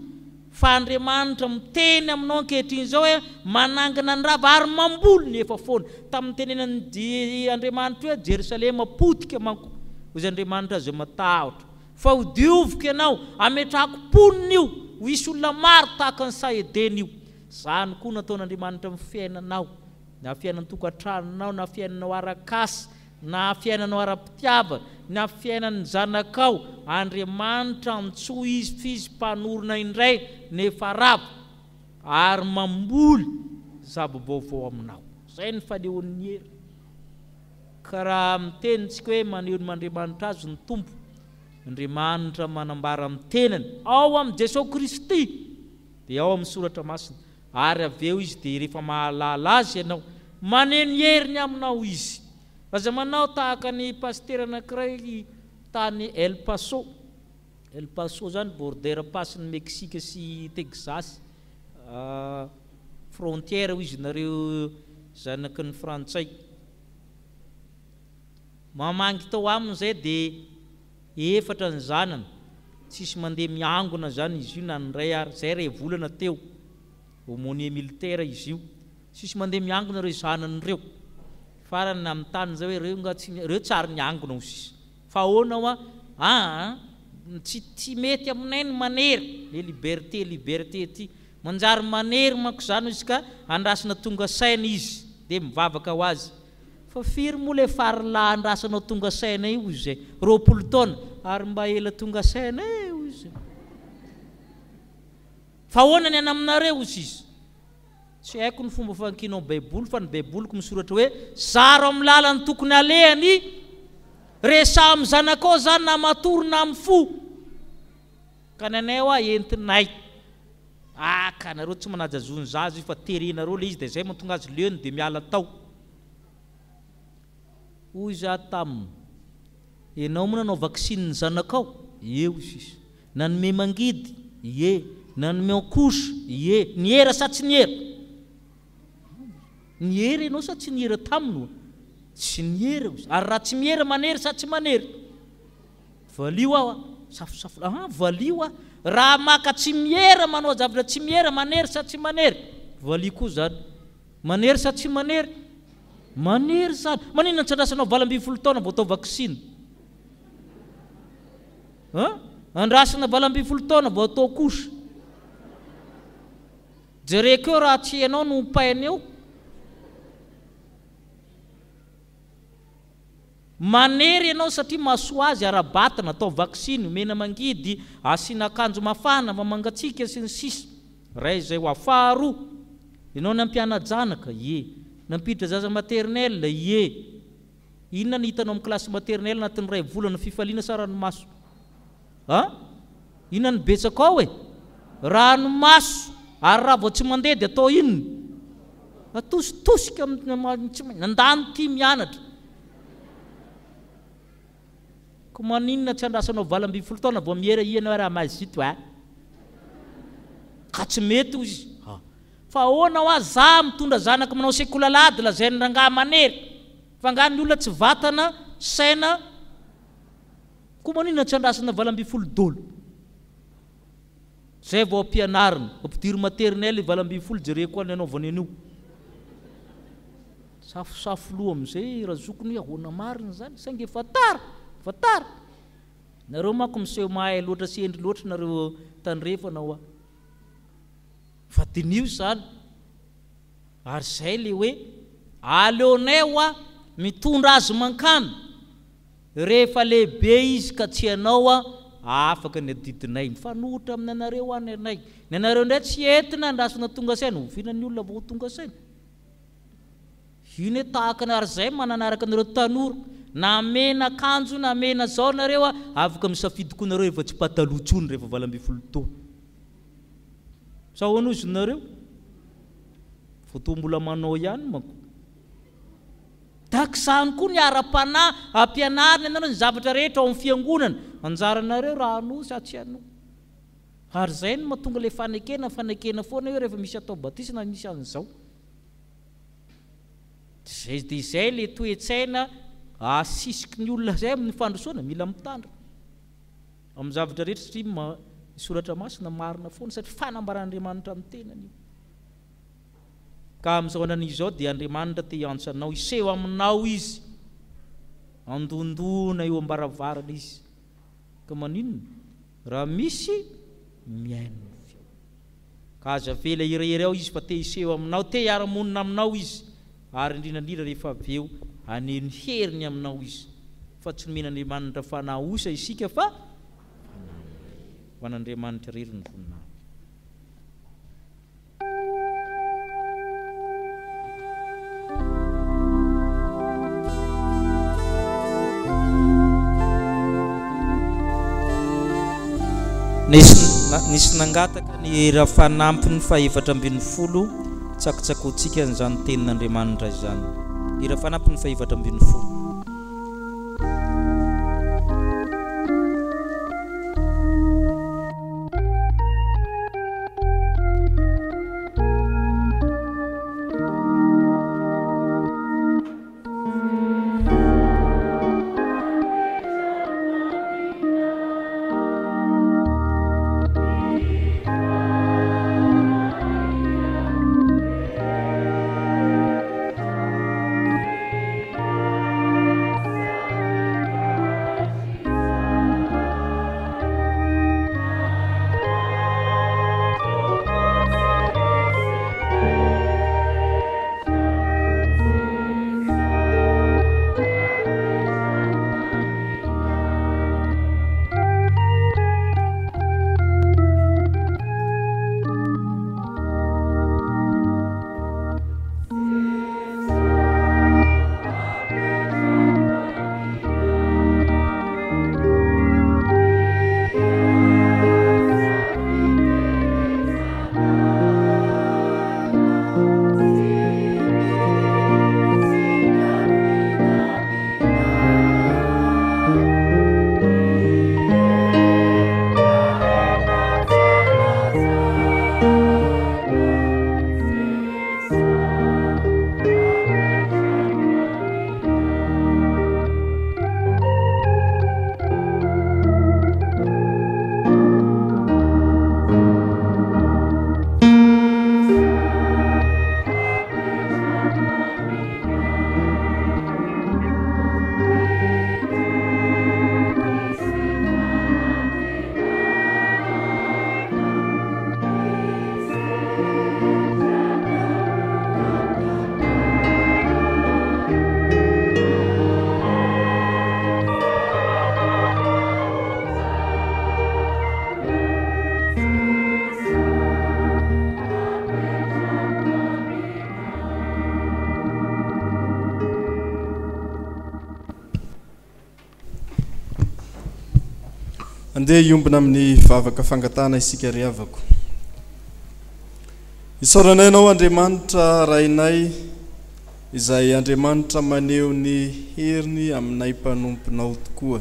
fa Andriamanitra miteny aminao ankehitriny izao hoe manangana ny rava ary mamboly ny efa foana. Tamin'ny nitenenan'i Andriamanitra hoe Jerosalema potika manko, hoy Andriamanitra aza matahotra, fa ho dioviko ianao, hametrahako mponina io, ho hisy olona maro tahaka ny saha Edena io. Izany koa nataon'Andriamanitra amin'ny fiainanao, na fiainan-tokantranonao, na fiainanao arak'asa, na fiainanao ara-pitiavana, na fiainan'ny zanakao, Andriamanitra antsoy izy f'izy mpanorina indray nefa rava ary mamboly zava-baovao aminao. Izay ny fanehoan'ny hery. Ka raha miteny tsika hoe maneho ny maha-Andriamanitra azy ny Tompo, Andriamanitra manambara amin'ny tenany ao amin'i Jesoa Kristy, dia ao amin'ny Soratra Masina, ary avy eo Izy dia rehefa mahalala Azy ianao, maneho ny heriny aminao Izy. Aza manao tahaka ny pasitera anankiray tany El Paso. El Paso zany border pass ny Mexique sy Texas. Frontière hoy izy nareo zanaky ny frantsay. Mamangy tao aminy zay dia efatra ny zanany. Tsisy mandeha miangona zany izy io na ny ray ary. Zay ray volana teo. Aumônier militaire izy io. Tsisy mandeha miangona ireo zanany ireo. Farany nanontany zay hoe ireo nga tsy ireo tsy ary niangona ho sisa. Fa ahoana hoa aa tsy tsy mety aminay ny manery le liberté liberté ty. Manjary manery manko zany izy ka andrasana tonga saina izy de mivavaka ho azy. Fa firy moa le farilahy andrasanao tonga saina io hoy zay. 20 taona ary mba ela tonga saina e hoy zay. Fa ahoana ny any aminareo hoy izy. Tsy haiko ny fomba fankinao baiboly fa ny baiboliko misoratra hoe zaro amin'ny lalany tokony alehany, resaho amin'ny zanakao zany na matory na mifoha. Ka ny anay hoa entinay. Ah ka nareo tsy manaja zon'ny zaza io fa terenareo le izy de zay mahatonga azy leony de miala tao. Hoy za taminy, enao moa nanao vaksiny ny zanakao? Ie hoy sisa. Nanome mangidy? Ie. Nanome en couche? Ie. Niera sa tsy niera? Niera ianao sa tsy niera taminy oa? Tsy niera ozy. Ary raha tsy miera manery sa tsy manery? Valio aho a. Safosafo. Aha, valio aho. Raha maka tsy miera manao zavatra tsy miera manery sa tsy manery? Valio koa zany. Manery sa tsy manery? Manery zany. Maninona tsy andrasanao 18 taona vao atao vaksiny? An? Andrasana 18 taona vao atao couche. Jereko eo raha tsy ianao no ompaina eo. Manery ianao satria mahasoa azy ara-batana, atao vaksiny, omena mangidy, asiana akanjo mafana fa mangatsiaka sy ny sisa. Iray izay ho avy. Faharoa, ianao nampiana-janaka, ie. Nampiditra zaza maternelle, ie. Inona no hitanao amin'ny classe maternelle anatin'ny iray volana, fifaliana sa ranomaso? A? Inona no betsaka ao e? Ranomaso! Ary raha vao tsy mandeha dia atao inona? Atositosika amin'ny tsy maintsy. Nandany ity mianatra. Ko maninona tsy andrasanao 18 taona vao miera ianao raha mazoto a? Ka tsy mety hoy izy. Fa ahoana hoa za mitondra zanako manao sekoly alahady lazain'ny rangahy manery fa nga ny olona tsy vatana saina koa maninona tsy andrasana 18 dolo. Zay vao ampianarina. Ampidiro maternelle 18 jereo koa ny anaovany an'io. Safosafo loha amin'izay razokiny hoe ahoana marina izany, saingy efa tara, efa tara. Nareo manko miseho mahay loatra sy hendry loatra nareo tandrefana hoa. Fa diniho izany. Ary izay le hoe aleonay hoa mitondra azy mankany rehefa lehibe izy ka tsy ianao hoa afaka ny adidinay. Mifanohitra amin'ny anareo hoa ny anay. Ny anareo indray tsy entina andrasana tonga saina. Oviana ny olona vao ho tonga saina? Io ne tahaka ny ary zay mananaraka anareo tanora na mena akanjo na mena zao nareo a afaka misafidy koa nareo efa tsy pataloha tsony rehefa 18 taona sa ahoana ozy nareo vao toa mbola manao ihany manko tahaka izany koa ny ara-panahy ampianarina anareo ny zavatra rehetra ao amin'ny fiangonana anjaranareo raha hanoa sa tsy hanoa ary zay no mahatonga le fanekena fanekena foana io rehefa misy atao batisa na misy an'izao Zay dia izay le toe-tsaina asisiky ny olona zay amin'ny fandrosoana, mila mitandrina amin'ny zavatra rehetra satria ny soratra masina marina foana satria fanambaran'Andriamanitra ny tenany io. Ka amin'izao andro izao dia Andriamanitra te hiantso anao, hiseho aminao Izy, handondona eo am-baravarana Izy. Ka maninona raha misy mihaino ny feo? Ka aza avela irery ao izy fa te hiseho aminao, te hiara-monina aminao izy, ary indrindra indrindra rehefa avy eo haneho ny heriny aminao izy. Fa tsy nomen'Andriamanitra fanahy osa isika fa fanahy mahery. Ho an'Andriamanitra irery ny voninahitra. Nisy nangataka ny hira fanampiny faha-14, Tsakotsakoantsika an'izany Tenin'Andriamanitra izany. Hira fanampiny faha-14. Andeha hiombona amin'ny vavaka fangatahana isika ry havako. Isaoranay Anao Andriamanitra Rainay izay Andriamanitra maneho ny heriny aminay mpanomponao tokoa.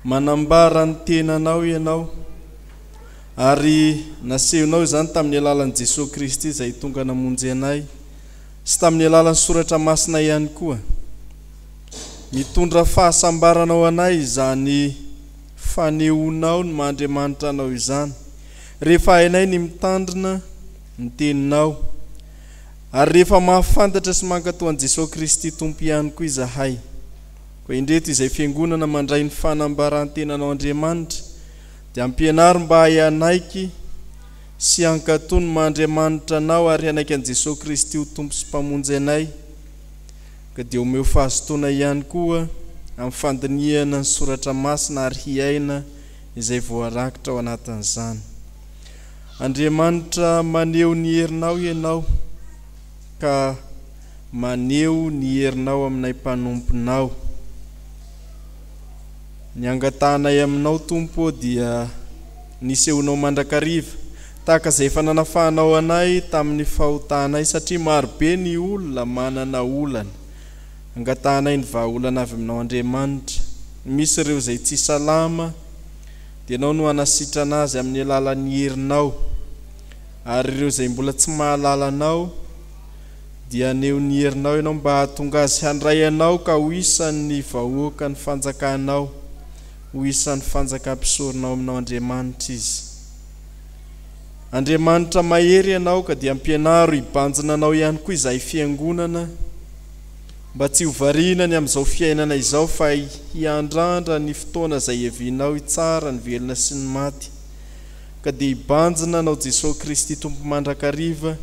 Manambara ny tenanao Ianao ary nasehonao izany tamin'ny alalan'i Jesoa Kristy izay tonga namonjy anay sy tamin'ny alalan'ny Soratra Masina ihany koa. Mitondra fahasambarana ho anay izany fanehoanao ny maha Andriamanitra anao izany. rehefa hainay ny mitandrina ny Teninao, ary rehefa mahafantatra sy mankatò an'i Jesoa Kristy Tompo ihany koa izahay. Koa indreto izay Fiangonana mandray ny fanambaran-tenanao Andriamanitra, dia ampianaro mba hahay hanaiky sy hankatò ny maha Andriamanitra Anao ary hanaiky an'i Jesoa Kristy ho Tompo sy Mpamonjy anay, ka dia omeo fahazotoana ihany koa amin'ny fandinihana ny Soratra Masina ary hiaina izay voarakitra ao anatin'izany. Andriamanitra maneho ny herinao Ianao ka maneho ny herinao aminay mpanomponao. Ny angatahanay aminao Tompo ô dia ny hisehoanao mandrakariva tahaka izay efa nanafahanao anay tamin'ny fahotanay satria marobe ny olona manana olana. Angatahanay ny vahaolana avy aminao Andriamanitra. Misy ireo izay tsy salama dia Ianao no hanasitrana azy amin'ny alalan'ny herinao. Ary ireo izay mbola tsy mahalala Anao dia haneho ny herinao Ianao mba hahatonga azy handray Anao ka ho isan'ny vahoakan'ny fanjakanao, ho isan'ny fanjakam-pisoronao aminao Andriamanitra izy. Andriamanitra mahery Ianao ka dia ampianaro hibanjina Anao ihany koa izahay fiangonana mba tsy ho variana ny amin'izao fiainana izao fa hiandrandra ny fotoana izay hiavianao hitsara ny velona sy ny maty ka dia hibanjina Anao Jesoa Kristy Tompo mandrakariva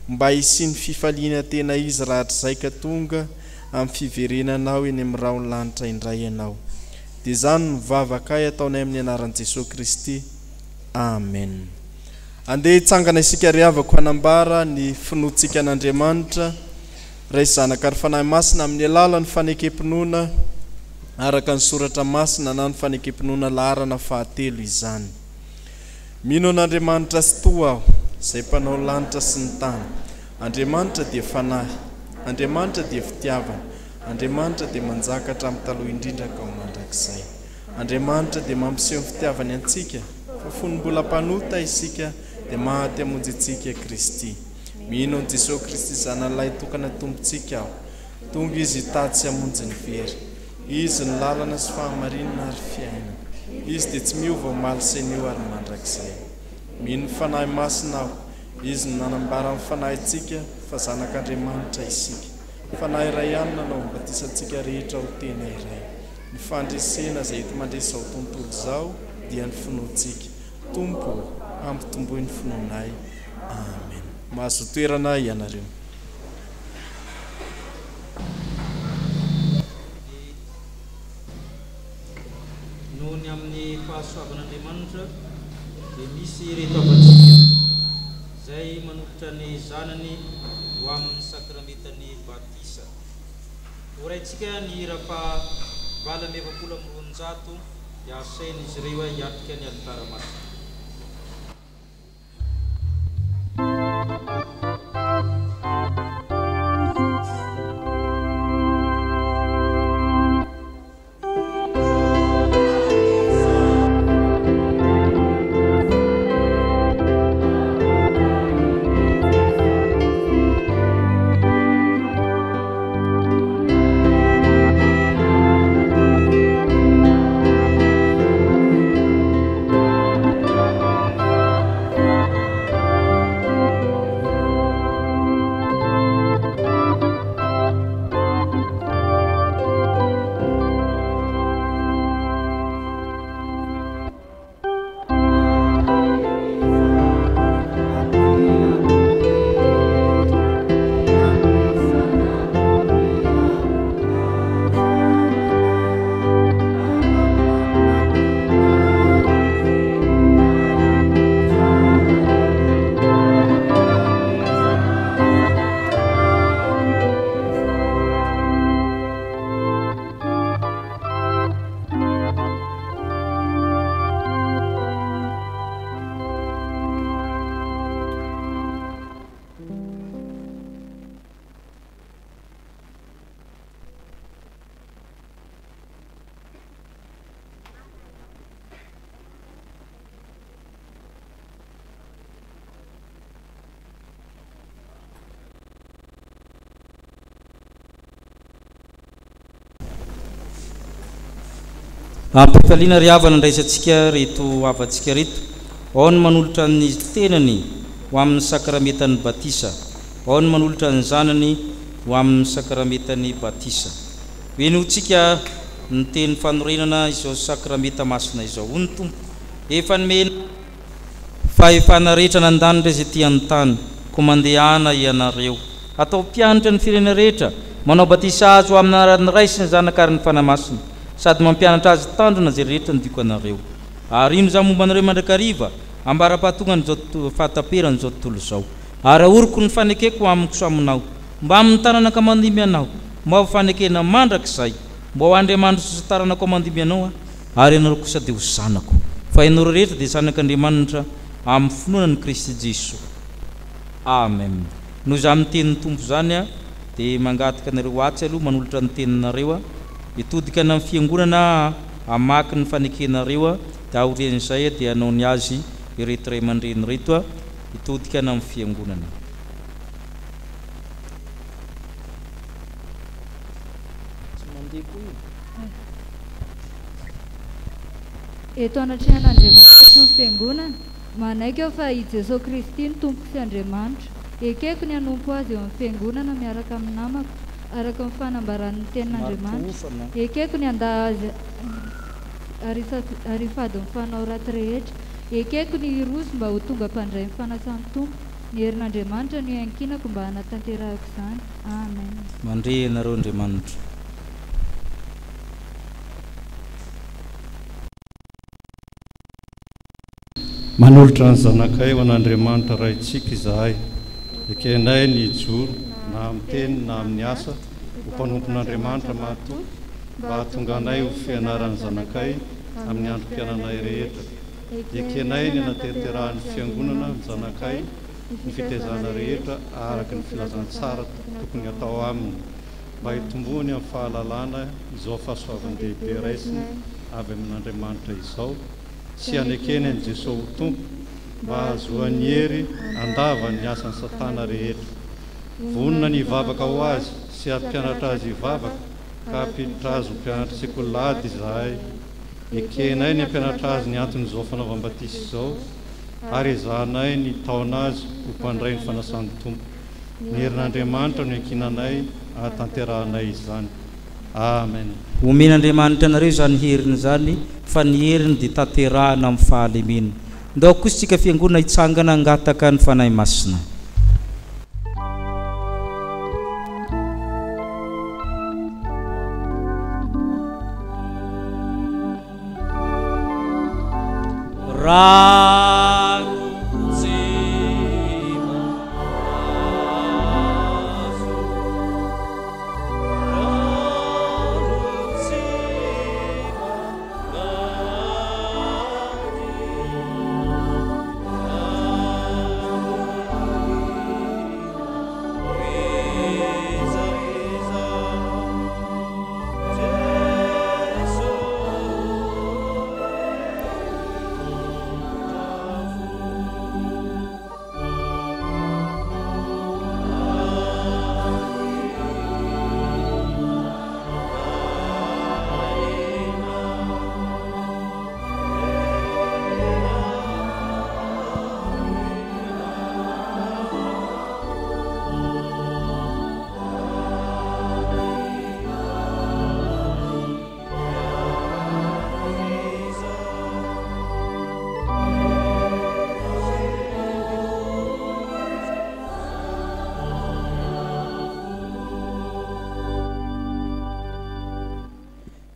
mba hisian'ny fifaliana tena izy rahatrizay ka tonga amin'ny fiverenanao eny amin'ny rahon'ny lanitra indray Ianao. Dia izany no vavakay ataonay amin'ny anaran'i Jesoa Kristy. Amen. Andeha hitsangana isika ry havako hanambara ny finoantsika an'Andriamanitra Ray sy Zanaka ary Fanahy Masina amin'ny alalan'ny fanekem-pinoana araka ny Soratra Masina na ny fanekem-pinoana laharana fahatelo izany. Mino an'Andriamanitra Tsitoha aho, izay Mpanao lanitra sy ny tany. Andriamanitra dia Fanahy. Andriamanitra dia fitiavana. Andriamanitra dia manjaka hatramin'ny taloha indrindra ka ho mandrakizay. Andriamanitra dia mampiseho ny fitiavany antsika, fa fony mbola mpanota isika dia maty hamonjy antsika Kristy. Mino an'i Jesoa Kristy Zanany Lahitokana Tompontsika aho. Tonga Izy hitady sy hamonjy ny very. Izy no lalana sy fahamarinana ary fiainana. Izy dia tsy miova omaly sy anio ary mandrakizay. Mino ny Fanahy Masina aho. Izy no nanambara amin'ny fanahintsika fa zanak'Andriamanitra isika. Fanahy iray ihany nanao ny batisa antsika rehetra ho tena iray. Ny fandresena izay enti-mandresy izao tontolo izao dia ny finoantsika. Tompo ô, ampitomboy ny finoanay. Amen. Mahazoa toerana ianareo. Noho ny amin'ny fahasoavan'Andriamanitra dia misy ireto havantsika izay manolotra ny zanany ho amin'ny sakramentan'ny batisa. Horaintsika ny hira faha 248 dia asaina izy ireo hiatrika ny alitara masina. Ampifaliana ry havana andraisantsika reto havantsika reto. Ao ny manolotra ny tenany ho amin'ny sakramentan'ny batisa. Ao ny manolotra ny zanany ho amin'ny sakramentan'ny batisa. Henointsika ny teny fanorenana izao sakramenta masina izao. Hoy ny Tompo, Efa nomena fahefana rehetra any an-danitra izay ety an-tany, koa mandehana ianareo, hatao mpianatra ny firenena rehetra, manao batisa azy ho amin'ny anaran'ny Ray sy ny Zanaka ary ny Fanahy Masina, sady mampianatra azy hitandrina izay rehetra nodiako anareo. Ary ino izany momba anareo mandrakariva, ambara-pahatongan'izao fahataperan'izao tontolo izao. Ary ahoriko ny fanekeko amiko sy aminao, mbamin'ny taranaka mandimby anao, mba ho fanekena mandrakizay, mba ho Andriamanitro sy taranakao mandimby anao Aho, ary ianareo kosa dia ho zanako. Fa ianareo rehetra dia zanak'Andriamanitra amin'ny finoana an'i Kristy Jesoa. Amen. Noho izany tenin'ny Tompo izany aho dia mangataka anareo atsy aloha manolotra ny teninareo aho, hitodika any amin'ny fiangonana aho hamaky ny fanekenareo aho, dia aorian'izay aho dia hanao ny azy ireto ray aman-dreny ireto aho, hitodika any amin'ny fiangonana. Tsy mandeha koa io. Eto anatrehan'Andriamanitra sy ny Fiangonana, manaiky aho fa i Jesoa Kristy no Tompoko sy Andriamanitro. Ekeko ny hanompo Azy eo amin'ny Fiangonana miaraka amin'ny namako, araka ny fanambaran'ny Tenin'Andriamanitra. Ekeko ny handà Azy ary hifady ny fanao ratsy rehetra. Ekeko ny hiroso mba ho tonga mpandray ny fanasan'ny Tompo. Ny herin'Andriamanitra no iankinako mba hanatanterahako izany. Amen. Mandre ianareo Andriamanitra. Manolotra ny zanakay ho an'Andriamanitra Raintsika izahay. Ekenay ny hijoro na amin'ny teny na amin'ny asa ho mpanompon'Andriamanitra mahatoky mba hahatonga anay ho fianaran'ny zanakay amin'ny androm-piainanay rehetra. Ekenay ny hanatanterahan'ny Fiangonana ny zanakay ny fitaizana rehetra araka ny filazantsara tokony hatao aminy mba hitomboany amin'ny fahalalana izao fahasoavan-dehibe raisiny avy amin'Andriamanitra izao sy hanekeny an'i Jesoa ho Tompo mba hahazoany hery handavany ny asan'i Satana rehetra. Vonona ny hivavaka ho azy sy hampianatra azy hivavaka ka hampiditra azy ho mpianatry sekoly lahady izahay. Ekenay ny hampianatra azy ny anton'izao fanaovam-batisa izao ary ezahanay ny hitaona azy ho mpandray ny fanasan'ny Tompo. Ny herin'Andriamanitra no iankinanay ahatanterahanay izany. Amen. Omen'Andriamanitra anareo izany heriny izany fa ny heriny dia tanterahina amin'ny fahalemena. Ndao kosa isika fiangonana hitsangana hangataka ny Fanahy Masina. Rano tsy mba azo, rano tsy mba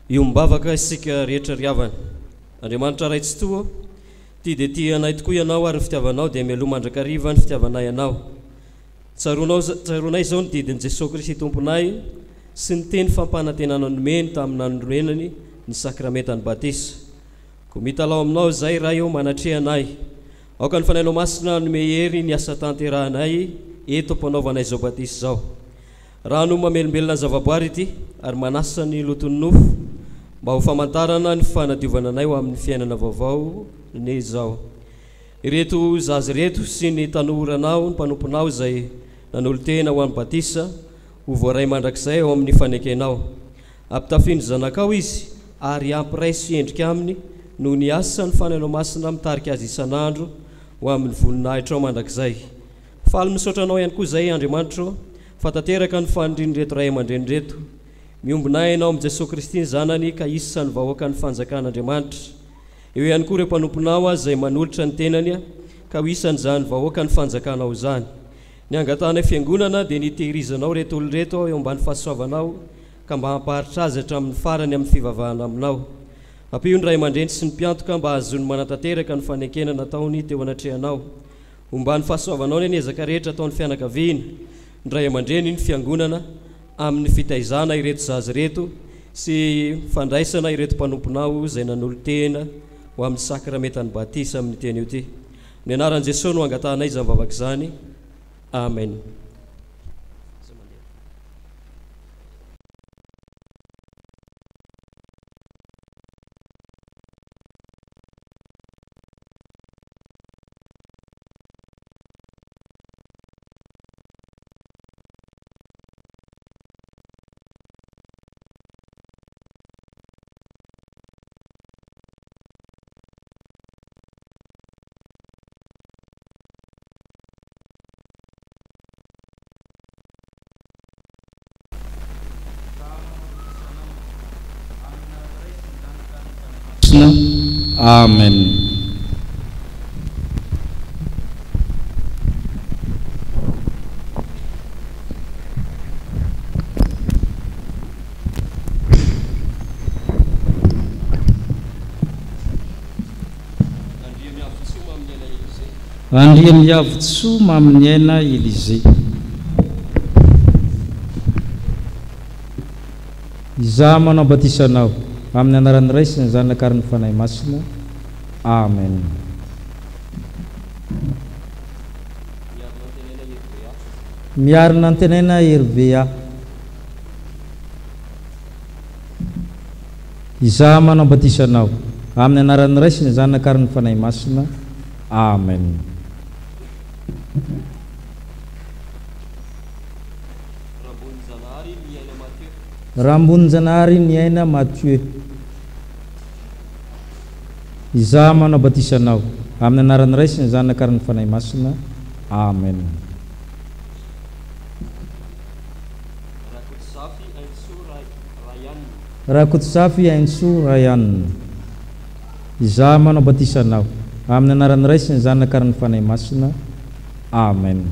Iombavaka isika rehetra ry havana. Andriamanitra Ray Tsitoha ô, tia dia tia anay tokoa Ianao ary ny fitiavanao dia mialoha mandrakariva ny fitiavanay Anao. Tsaroanao, tsaroanay izao ny didin'i Jesoa Kristy Tomponay sy ny teny fampanantenana nomeny tamin'ny nanorenany ny sakramentan'ny batisa. Koa mitalaho aminao izahay Ray ô manatreha anay. Aoka ny Fanahinao Masina hanome hery ny asa tanterahanay eto am-panaovana izao batisa izao. Rano mamelombelona ny zavaboary ity ary manasa ny loton'ny nofo mba ho famantarana ny fanadiovana anay ho amin'ny fiainana vaovao ny izao. Ireto zaza ireto sy ny tanoranao, ny mpanomponao izay nanolo-tena ho an'ny batisa ho voaray mandrakizay ao amin'ny fanekenao. Ampitafio ny zanakao izy ary ampiraiso endrika aminy noho ny asan'ny Fanahinao Masina mitarika azy isan'andro ho amin'ny voninahitrao mandrakizay. Faly misaotra Anao ihany koa izay, Andriamanitra ô, fa tanteraka ny fanirian'ireto ray aman-dreny ireto. Miombona aina ao amin'i Jesoa Kristy ny Zanany ka isan'ny vahoakan'ny fanjakan'Andriamanitra. Eo ihany koa ireo mpanomponao izay manolotra ny tenany ka ho isan'izany vahoakan'ny fanjakanao izany. Ny angatahanay Fiangonana dia ny hitehirizanao ireto olona ireto eo ambany fahasoavanao ka mba hampaharitra azy hatramin'ny farany amin'ny fivavahana aminao. Ampio ny ray aman-dreny sy ny mpiantoka mba hahazoany manatanteraka ny fanekena nataony teo anatrehanao. Homba ny fahasoavanao anie ny ezaka rehetra ataon'ny fianakaviana, ny ray aman-dreny, ny fiangonana amin'ny fitaizana ireto zaza ireto sy fandraisana ireto mpanomponao izay nanolo-tena ho amin'ny sakramentan'ny batisa amin'ity anio ity. Amin'ny anaran'i Jesoa no angatahanay izany vavaka izany. Amen. Masina. Amen. Andriamiavotsoa Maminiaina Elysée. Izaho manao batisa anao, amin'ny anaran'ny Ray sy ny Zanaka ary ny Fanahy Masina. Amen. Miarina Antenaina RVA. Izaho manao batisa anao, amin'ny anaran'ny Ray sy ny Zanaka ary ny Fanahy Masina. Amen. Ramboninjanahary Niaina Mathieu. Izaho manao batisa anao, amin'ny anaran'ny Ray sy ny Zanaka ary ny Fanahy Masina. Amen. Rakotozafy Ainsoa Rayan. Izaho manao batisa anao, amin'ny anaran'ny Ray sy ny Zanaka ary ny Fanahy Masina. Amen.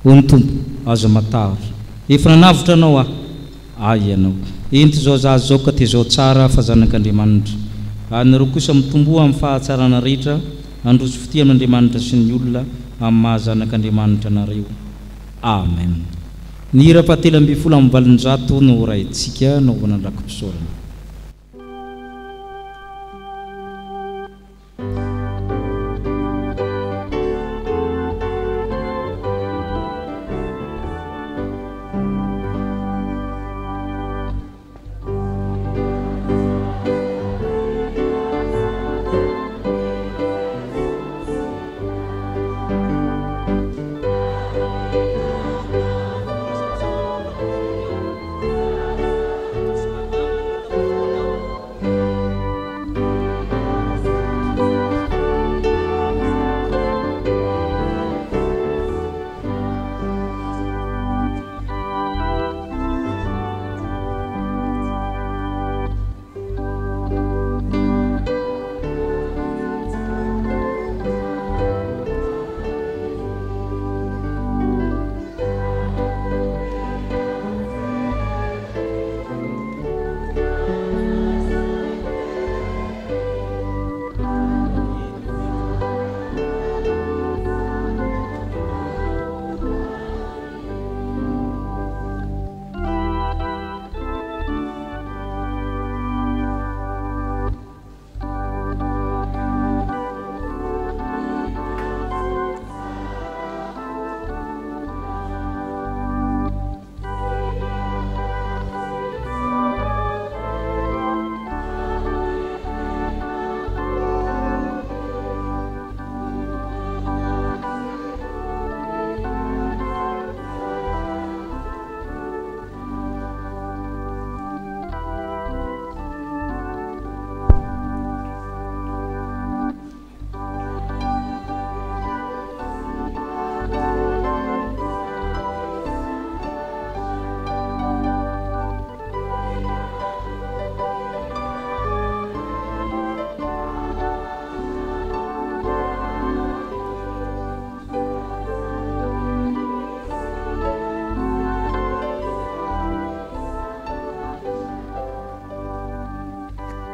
Hoy ny Tompo, Aza matahotra. Efa nanavotra anao Aho. Ahy ianao. Ento izao zaza izao ka tezao tsara fa zanak'Andriamanitra. Ary nareo kosa mitomboa amin'ny fahatsarana rehetra, handroso fitia amin'Andriamanitra sy ny olona amin'ny maha zanak'Andriamanitra anareo. Amen. Ny hira faha 813 no horahintsika anaovana ny raki-pisaorana.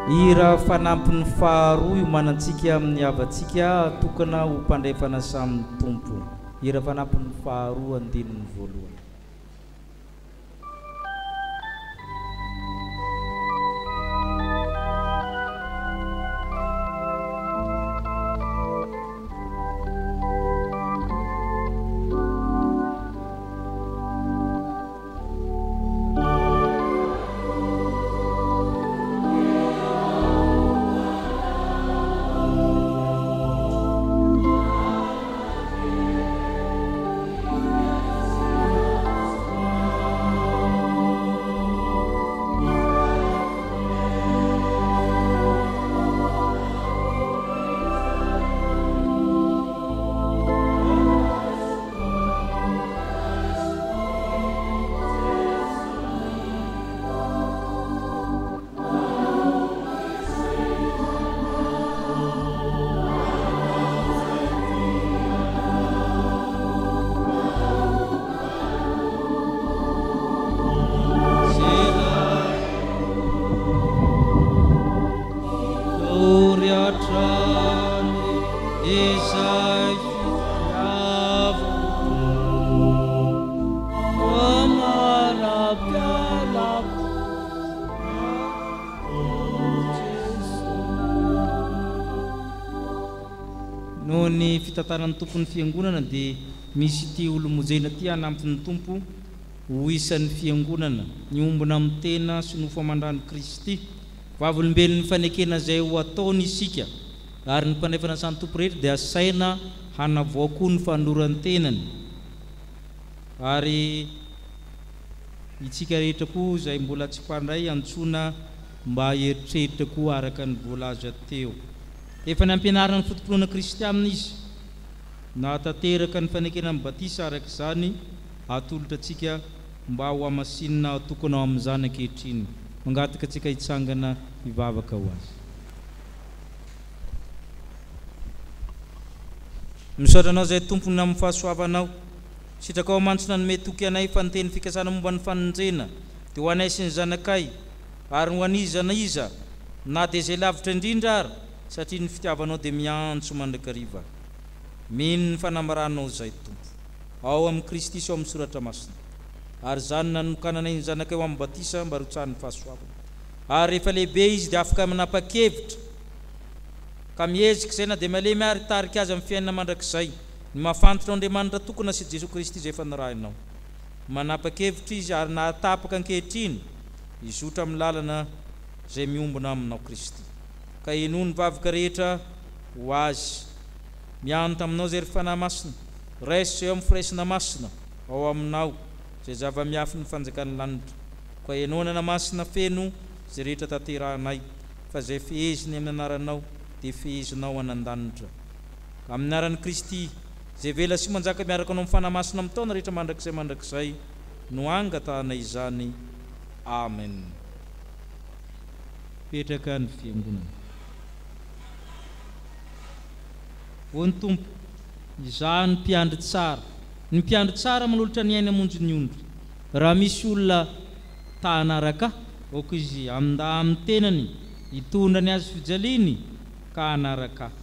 Hira fanampiny faharoa iomanantsika amin'ny havantsika atokana ho mpandray fanasan'ny Tompo. Hira fanampiny faharoa andininy voalohany. Tory hatrany izay fitiavana Noho ny fitantaran'ny Tompo ny Fiangonana dia misy ity olo-mojena ity hanampy ny Tompo ho isan'ny Fiangonana, miombona amin'ny tena sy nofo aman-dran'i Kristy. Vavolombelon'ny fanekena izay ho ataony isika, ary ny mpandray fanasan'ny Tompo rehetra dia asaina hanavao koa ny fanoloran-tenany. Ary itsika rehetra koa izay mbola tsy mpandray antsoina mba hieritreritra koa araka ny voalaza teo. Efa nampianarina ny foto-pinoana kristianina izy. Nahatanteraka ny fanekena ny batisa araka izany atolotra antsika mba ho hamasinina hatokana ao amin'izany ankehitriny. Mangataka antsika hitsangana hivavaka ho azy. Misaotra Anao izay Tompony amin'ny fahasoavanao. Sitrakao mantsy nanome toky anay fa ny teny fikasana momba ny famonjena dia ho anay sy ny zanakay ary ho an'iza na iza na dia izay lavitra indrindra ary satria ny fitiavanao dia miantso mandrakariva. Mino ny fanambaranao izay Tompo. Ao amin'i Kristy sy ao amin'ny Soratra Masina. Ary izany nanokananay ny zanakay ho amin'ny batisa mba rotsahan'ny fahasoavana. Ary rehefa lehibe izy dia afaka manapa-kevitra ka miezaka izay na dia malemy ary hitarika azy amin'ny fiainana mandrakizay. Ny mahafantatra Andriamanitra tokana sy Jesoa Kristy izay efa nirahinao. Manapa-kevitra izy ary nahatapaka ankehitriny hizotra amin'ny lalana izay miombona aminao Kristy. Ka henoy ny vavaka rehetra ho azy. Miantona aminao izay ry Fanahy Masina, raiso izay ao amin'ny firaisana masina ao aminao izay zava-miafin'ny fanjakan'ny lanitra. Koa henoy nanamasina feno izay rehetra tanterahanay, fa izay feheziny amin'ny anaranao dia fehezinao any an-danitra. Amin'ny anaran'i Kristy, izay vela sy manjaka miaraka anao amin'ny Fanahy Masina amin'ny taona rehetra mandrakizay mandrakizay, no angatahanay izany. Amen. Petraka ny Fiangonana. Hoy ny Tompo, Izaho no mpiandry tsara. Ny mpiandry tsara manolotra ny ainy hamonjy ny ondry. Raha misy olona ta hanaraka Ahy, aoka izy handà amin'ny tenany, hitondra ny hazo fijaliany, ka hanaraka Ahy.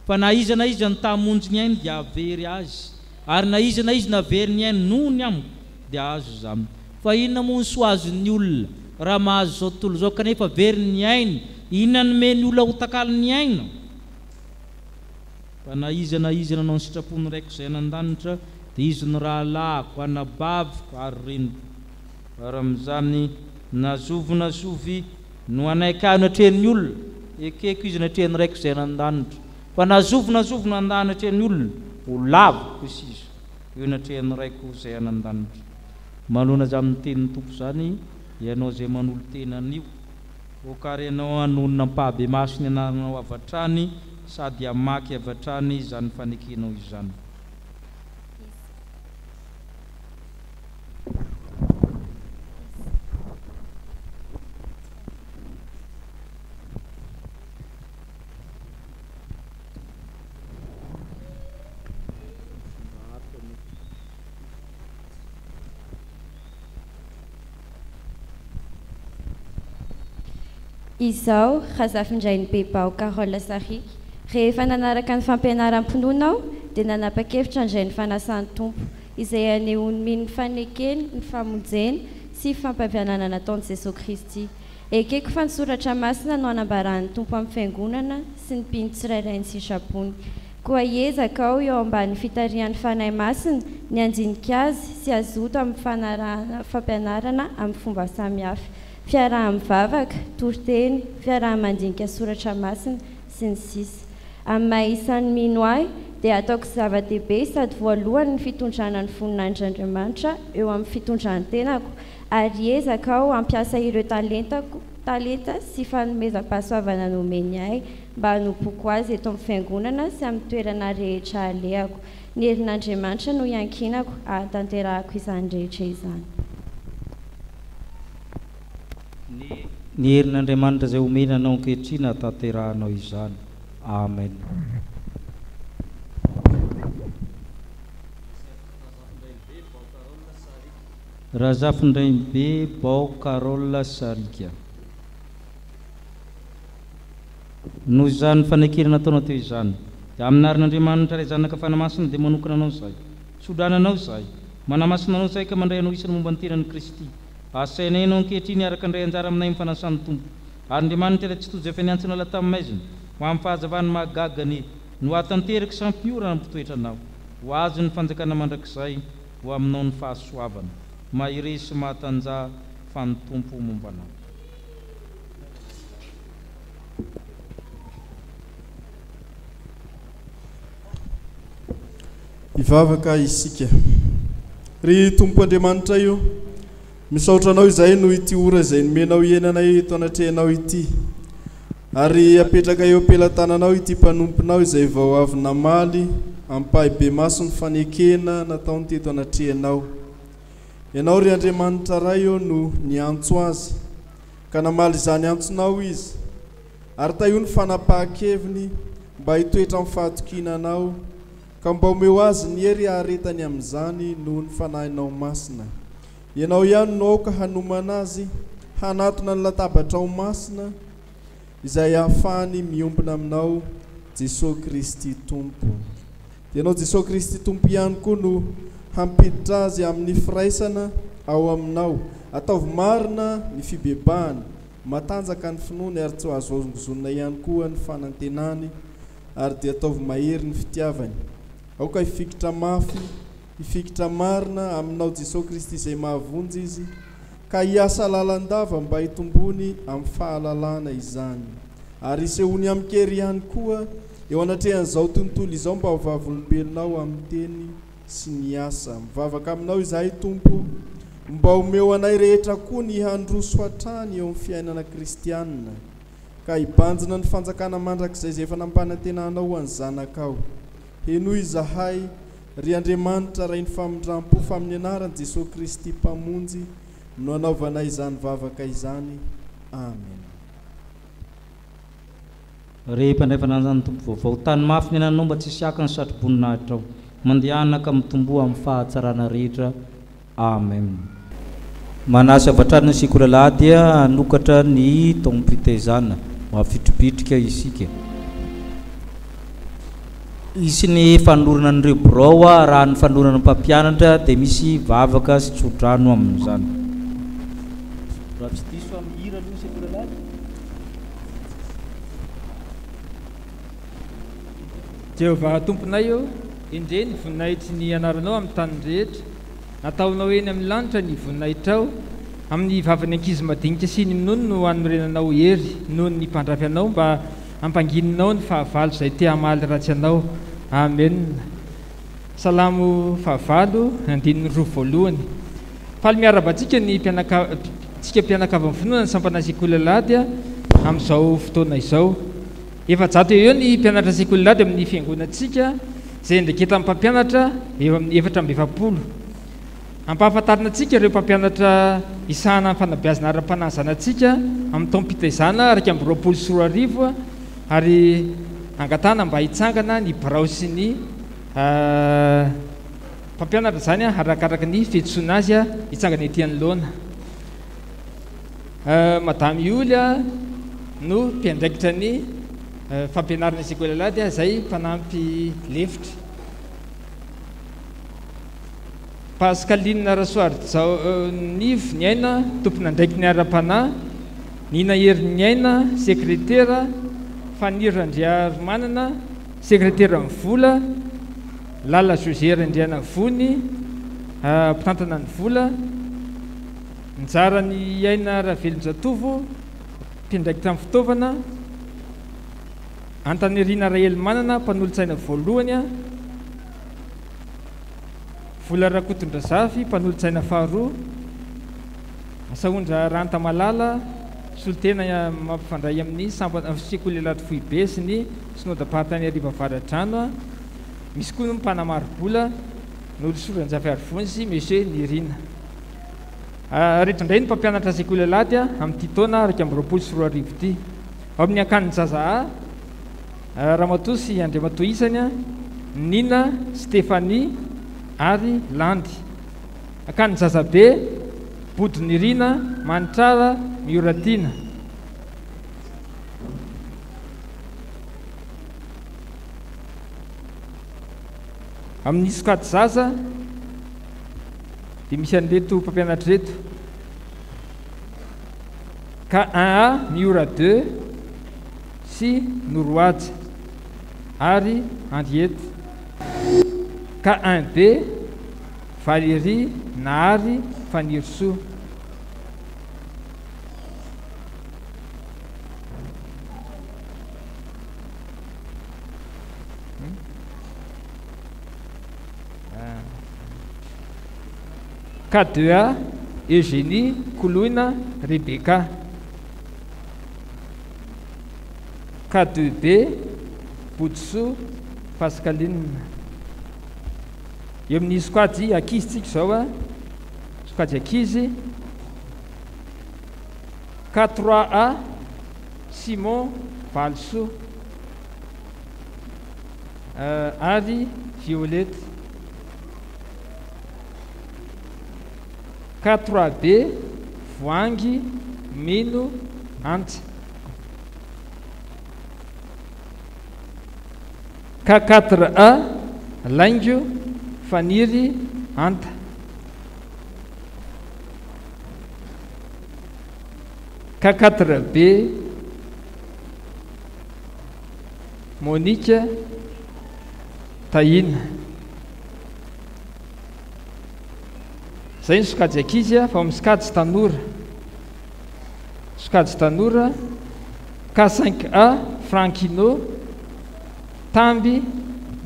Fa na iza na iza no ta hamonjy ny ainy dia hahavery azy, ary na iza na iza nahavery ny ainy noho ny amiko dia hahazo izany. Fa inona moa ny soa azon'ny olona raha mahazo izao tontolo izao kanefa very ny ainy? Inona no omen'ny olona ho takalon'ny aina? Fa na iza na iza nanao ny sitrapon'ny Raiko izay any an-danitra dia izy no rahalahiko, anabaviko ary reniko. Ary amin'izany na zovy na zovy no hanaiky ahy anatrehan'ny olona, ekeko izy anatrehan'ny Raiko izay any an-danitra. Fa na zovy na zovy no handà ahy anatrehan'ny olona, ho laviko kosa izy eo anatrehan'ny Raiko izay any an-danitra. Manoloana izany tenin'ny Tompo izany, ianao izay manolo-tena anio, aoka àry ianao hanonona ampahabemaso ny anaranao avy hatrany sady hamaky avy hatrany izany fanekenao izany. Izaho, Razafindrainibe Bao Carole Sariaka, rehefa nanaraka ny fampianaram-pinoana aho dia nanapa-kevitra handray ny fanasan'ny Tompo, izay anehoan'ny mino ny fanekeny ny famonjena sy fampavianana nataon'i Jesoa Kristy. Ekeko fa ny Soratra Masina no anambaran'ny Tompo amin'ny Fiangonana sy ny mpino tsirairay ny sitrapony. Koa hiezaka aho eo ambany fitarihan'ny Fanahy Masina ny handinika azy sy hazoto amin'ny fanarahana fampianarana amin'ny fomba samihafa, fiaraha-mivavaka, toriteny, fiaraha-mandinika Soratra Masina, sy ny sisa Amin'ny maha isan'ny mino ahy dia ataoko zava-dehibe sady voalohany ny fitondrana ny voninahitr'Andriamanitra eo amin'ny fitondran-tenako ary hiezaka aho hampiasa ireo talentako talenta sy fanomezam-pahasoavana nomeny ahy mba hanompoako Azy eto amin'ny Fiangonana sy amin'ny toerana rehetra alehako. Ny herin'Andriamanitra no iankinako hahatanterahako izany rehetra izany. Ny herin'Andriamanitra izay omena anao ankehitriny hahatanterahanao izany. Amen. Razafindrainibe Bao Carole Sariaka. Noho izany fanekena nataonao teo izany, dia amin'ny anaran'Andriamanitra Ray Zanaka Fanahy Masina dia manokana anao izahay. Tsodrano anao izahay. Manamasina anao izahay ka mandray anao isany momba ny tenan'i Kristy. Asainay ianao ankehitriny hiaraka handray anjara aminay amin'ny fanasan'ny Tompo. Ary Andriamanitra ilay Tsitoha izay efa niantso anao tamin'ny maizina ho amin'ny fahazavany mahagaga anie no hahatanteraka sy hampiorina hampitoetra anao ho azy ny fanjakana mandrakizay ho aminao ny fahasoavana. Mahereza sy mahatanjaha fa ny Tompo momba anao. Hivavaka isika. Ry Tompo Andriamanitray o, misaotra Anao izahay noho ity ora izay nomenao hiainanay eto anatrehanao ity. Ary apetraka eo am-pelatananao ity mpanomponao izay vao avy namaly ampahibemaso ny fanekena nataony teto anatrehanao. Ianao ry Andriamanitra Ray ô no niantso azy, ka namaly izany antsonao izy. Ary tahio ny fanapahan-keviny mba hitoetra amin'ny fahatokiana Anao, ka mba omeo azy ny hery haharetany amin'izany noho ny Fanahinao Masina. Ianao ihany no aoka hanomana azy hanatona ny latabatrao masina, izay ahafahany miombona Aminao, Jesoa Kristy Tompo. Dia Ianao Jesoa Kristy Tompo ihany koa no hampiditra azy amin'ny firaisana ao Aminao. Ataovy marina ny fibebahany, matanjaka ny finoany ary tsy ho azo hozongozonina ihany koa ny fanantenany ary dia ataovy mahery ny fitiavany. Aoka hifikitra mafy, hifikitra marina Aminao Jesoa Kristy izay mahavonjy izy, ka hiasa lalandava mba hitombony amin'ny fahalalana izany. Ary hisehoany amin-kery ihany koa eo anatrehan'izao tontolo izao mba ho vavolombelonao amin'ny teny sy ny asa. Mivavaka Aminao izahay Tompo, mba omeo anay rehetra koa ny handroso hatrany eo amin'ny fiainana kristiana, ka hibanjina ny fanjakana mandrakizay izay efa nampanantenanao ho an'ny zanakao. Henoy izahay, ry Andriamanitra Rain'ny famindram-po, fa amin'ny anaran'i Jesoa Kristy Mpamonjy no anaovanay izany vavaka izany. Amena. Ry mpandray fananan'ny Tompo vaovao, tano mafy ny ananao mba tsy hisy haka ny satroboninahitra Mandehana ka mitomboa amin'ny fahatsarana rehetra. Amen. Manasa avy hatrany ny sekoly alahady hanokatra ny taom-pitaizana. Mavitribitrika isika. Hisy ny fanolorana an'ireo birao raha ny fanolorana ny mpampianatra dia misy vavaka sy tsodrano amin'izany. Raha tsy diso aho mihira aloha ny sekoly alahady. Jehovah Tomponay ô, endrey ny voninahitry ny anaranao amin'ny tany rehetra! Nataonao eny amin'ny lanitra ny voninahitrao. Amin'ny vavan'ny ankizy madinika sy ny minono no anorenanao hery noho ny mpandrafy anao mba hampangininao ny fahavalo izay te hamaly ratsy anao. Amena. Salamo fahavalo, andininy roa voalohany. Faly miarahaba antsika ny mpianaka, tsika mpianakavin'ny finoana ny sampana sekoly alahady amin'izao fotoana izao. 400 eo eo ny mpianatra sekoly alahady amin'ny fiangonantsika izay iandraiketan'ny mpampianatra eo amin'ny 44. Ampahafantarina antsika ireo mpampianatra hisahana ny fanabeazana ara-panahy zanatsika amin'ny taom-pitaizana 2021 ary angatahana mba hitsangana ny birao sy ny mpampianatra izany arakaraka ny fiantsoana azy hitsangana ety anoloana. Madame Ioly. no mpiandraikitra ny fampianarana sekoly alahady izay mpanampy lefitra. Pascaline Rasoarijaonivo Niaina, tompon'andraikiny ara-panahy, Nina Heriniaina, sekretera, Faniry Randriarimanana, sekreteran'ny vola, Lala José Randrianavony, mpitantana ny vola, Njara Niaina Ravelonjatovo, mpiandraikitra ny fitaovana, Antanirina Rahelimanana, mpanolotsaina voalohany, Vola Rakotondrazafy, mpanolotsaina faharoa, Sahondra Rantamalala, solontena mampifandray amin'ny sampana sekoly Alahady Foibe sy ny Synodam-paritany Iarivo Avaradrano, misy koa ny mpanamari-bola, Norosoa Ranjafiarivony sy Monsieur Nirina. Ireto indray ny mpampianatra sekoly Alahady amin'ity taona 2021 ity. Ao amin'ny Akanin-jaza A, Ramatoa sy Andriamatoa isany, Nina, Stéphanie ary Landy. Akany Zazabe, Bodonirina, Manitrara, Mioratiana. Amin'ny sokajy zaza dia misy an'ireto mpampianatra ireto. K1A, Miora deux. sy Norohaja ary Henriette, K1B, Valérie Nahary Fanirisoa. K2A, Eugénie Koloina Rebecca. K2B, Bodosoa Pascaline. Eo amin'ny sokajy ankizy tsika izao a, sokajy ankizy. K3A, Simon Valisoa ary Violette. K3B, Voahangy, Mino, Antsa. K4A, Laingo, Faniry, Anta. K4B, Monica, Tahina. Izay ny sokajy ankizy fa ao amin'ny sokajy tanora. Sokajy tanora, K5A, Frankino, Tamby,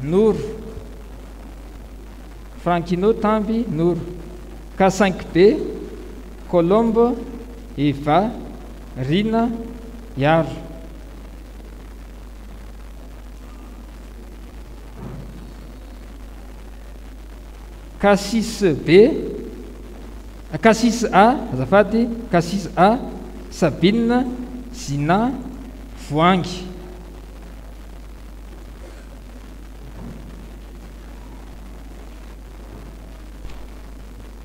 Noro. Frankino, Tamby, Noro. K5B, Colombe, Eva, Rina, Yaro. K6B, K6A, azafady, K6A, Sabine, Zina, Voahangy.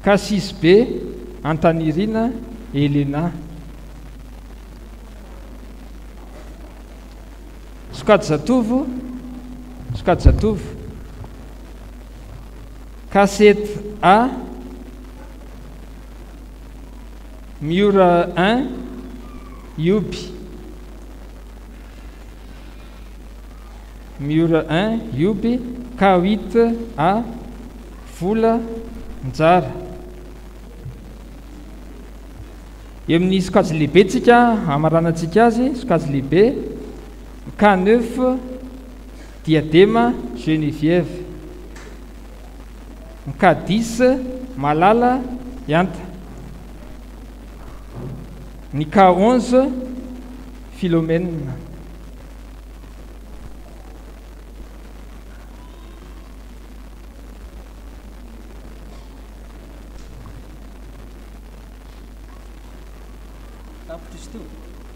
K6B, Antanirina, Elena. Sokajy zatovo, sokajy zatovo. K7 A, Miora un, Ioby. Miora un, Ioby. K8 A, Vola, Njara. Eo amin'ny sokajy lehibe tsika, hamaranantsika azy, sokajy lehibe, K9, Diadema, Geneviève. Ny K10, Malala, Ihanta. Ny K11, Philomène.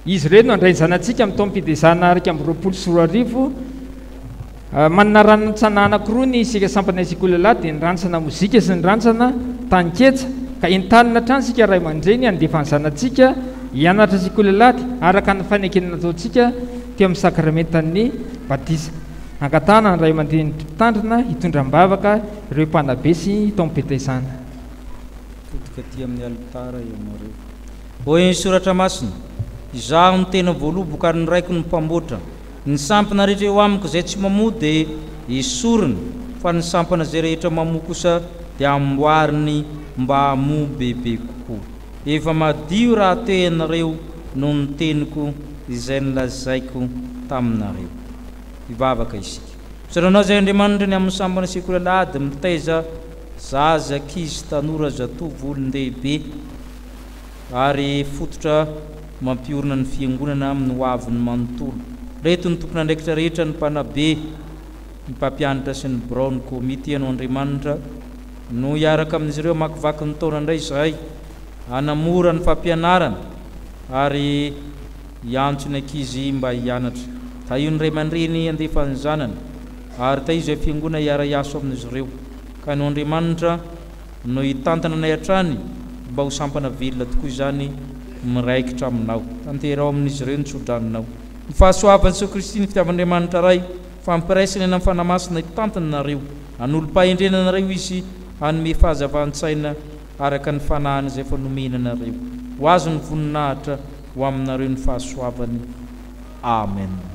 Izy ireo no handray ny zanatsika amin'ny taom-pidezana 2021. Manana rantsana anankiroa ny isika sampana sekoly lahy dia ny rantsana mozika sy ny rantsana taninketsa ka entanina hatrany isika ray aman-dreny handefa ny zanatsika hianatra sekoly alahady araka ny fanekena nataontsika teo amin'ny sakramentan'ny batisa. Angatahana ny ray aman-dreny mpitandrina hitondra am-bavaka ireo mpanabe sy taom-pitaizana. Mitodika aty amin'ny alitara ianareo. Hoy ny Soratra Masina, Izaho no tena voaloboka ary ny Raiko no mpamboatra. Ny sampana rehetra eo amiko izay tsy mamoa dia esoriny, fa ny sampana izay rehetra mamoa kosa dia amboariny mba hamoa bebe kokoa. Efa madio rahateo ianareo noho ny teniko izay nolazaiko taminareo. Hivavaka isika. Misaotra Anao izay Andriamanitra ny amin'ny sampana sekoly alahady mitaiza zaza, ankizy, tanora, zatovo, olon-dehibe ary fototra mampiorina ny fiangonana amin'ny ho aviny manontolo. Ireto ny tompon'andraikitra rehetra, ny mpanabe, ny mpampianatra sy ny birao, ny komity Ianao Andriamanitra no hiaraka amin'izy ireo hamakivaky ny taona indray izahay, hanamora ny fampianarana ary hiantso ny ankizy mba hianatra. Tahio ny ray aman-dreny handefa ny zanany ary tahio izay fiangonana hiara-hiaso amin'izy ireo. Ka Ianao Andriamanitra no hitantana anay hatrany mba ho sampana velona tokoa izany miraikitra Aminao. Tanteraho amin'izy ireo ny tsodranonao. Ny fahasoavan'i Jesoa Kristy, ny fitiavan'Andriamanitra Ray, fampiraisana eny amin'ny Fanahy Masina hitantana anareo, hanolo-pahendrena anareo Izy, hanome fahazavan-tsaina araka ny Fanahiny izay efa nomena anareo. Ho Azy ny voninahitra, ho aminareo ny fahasoavany. Amen.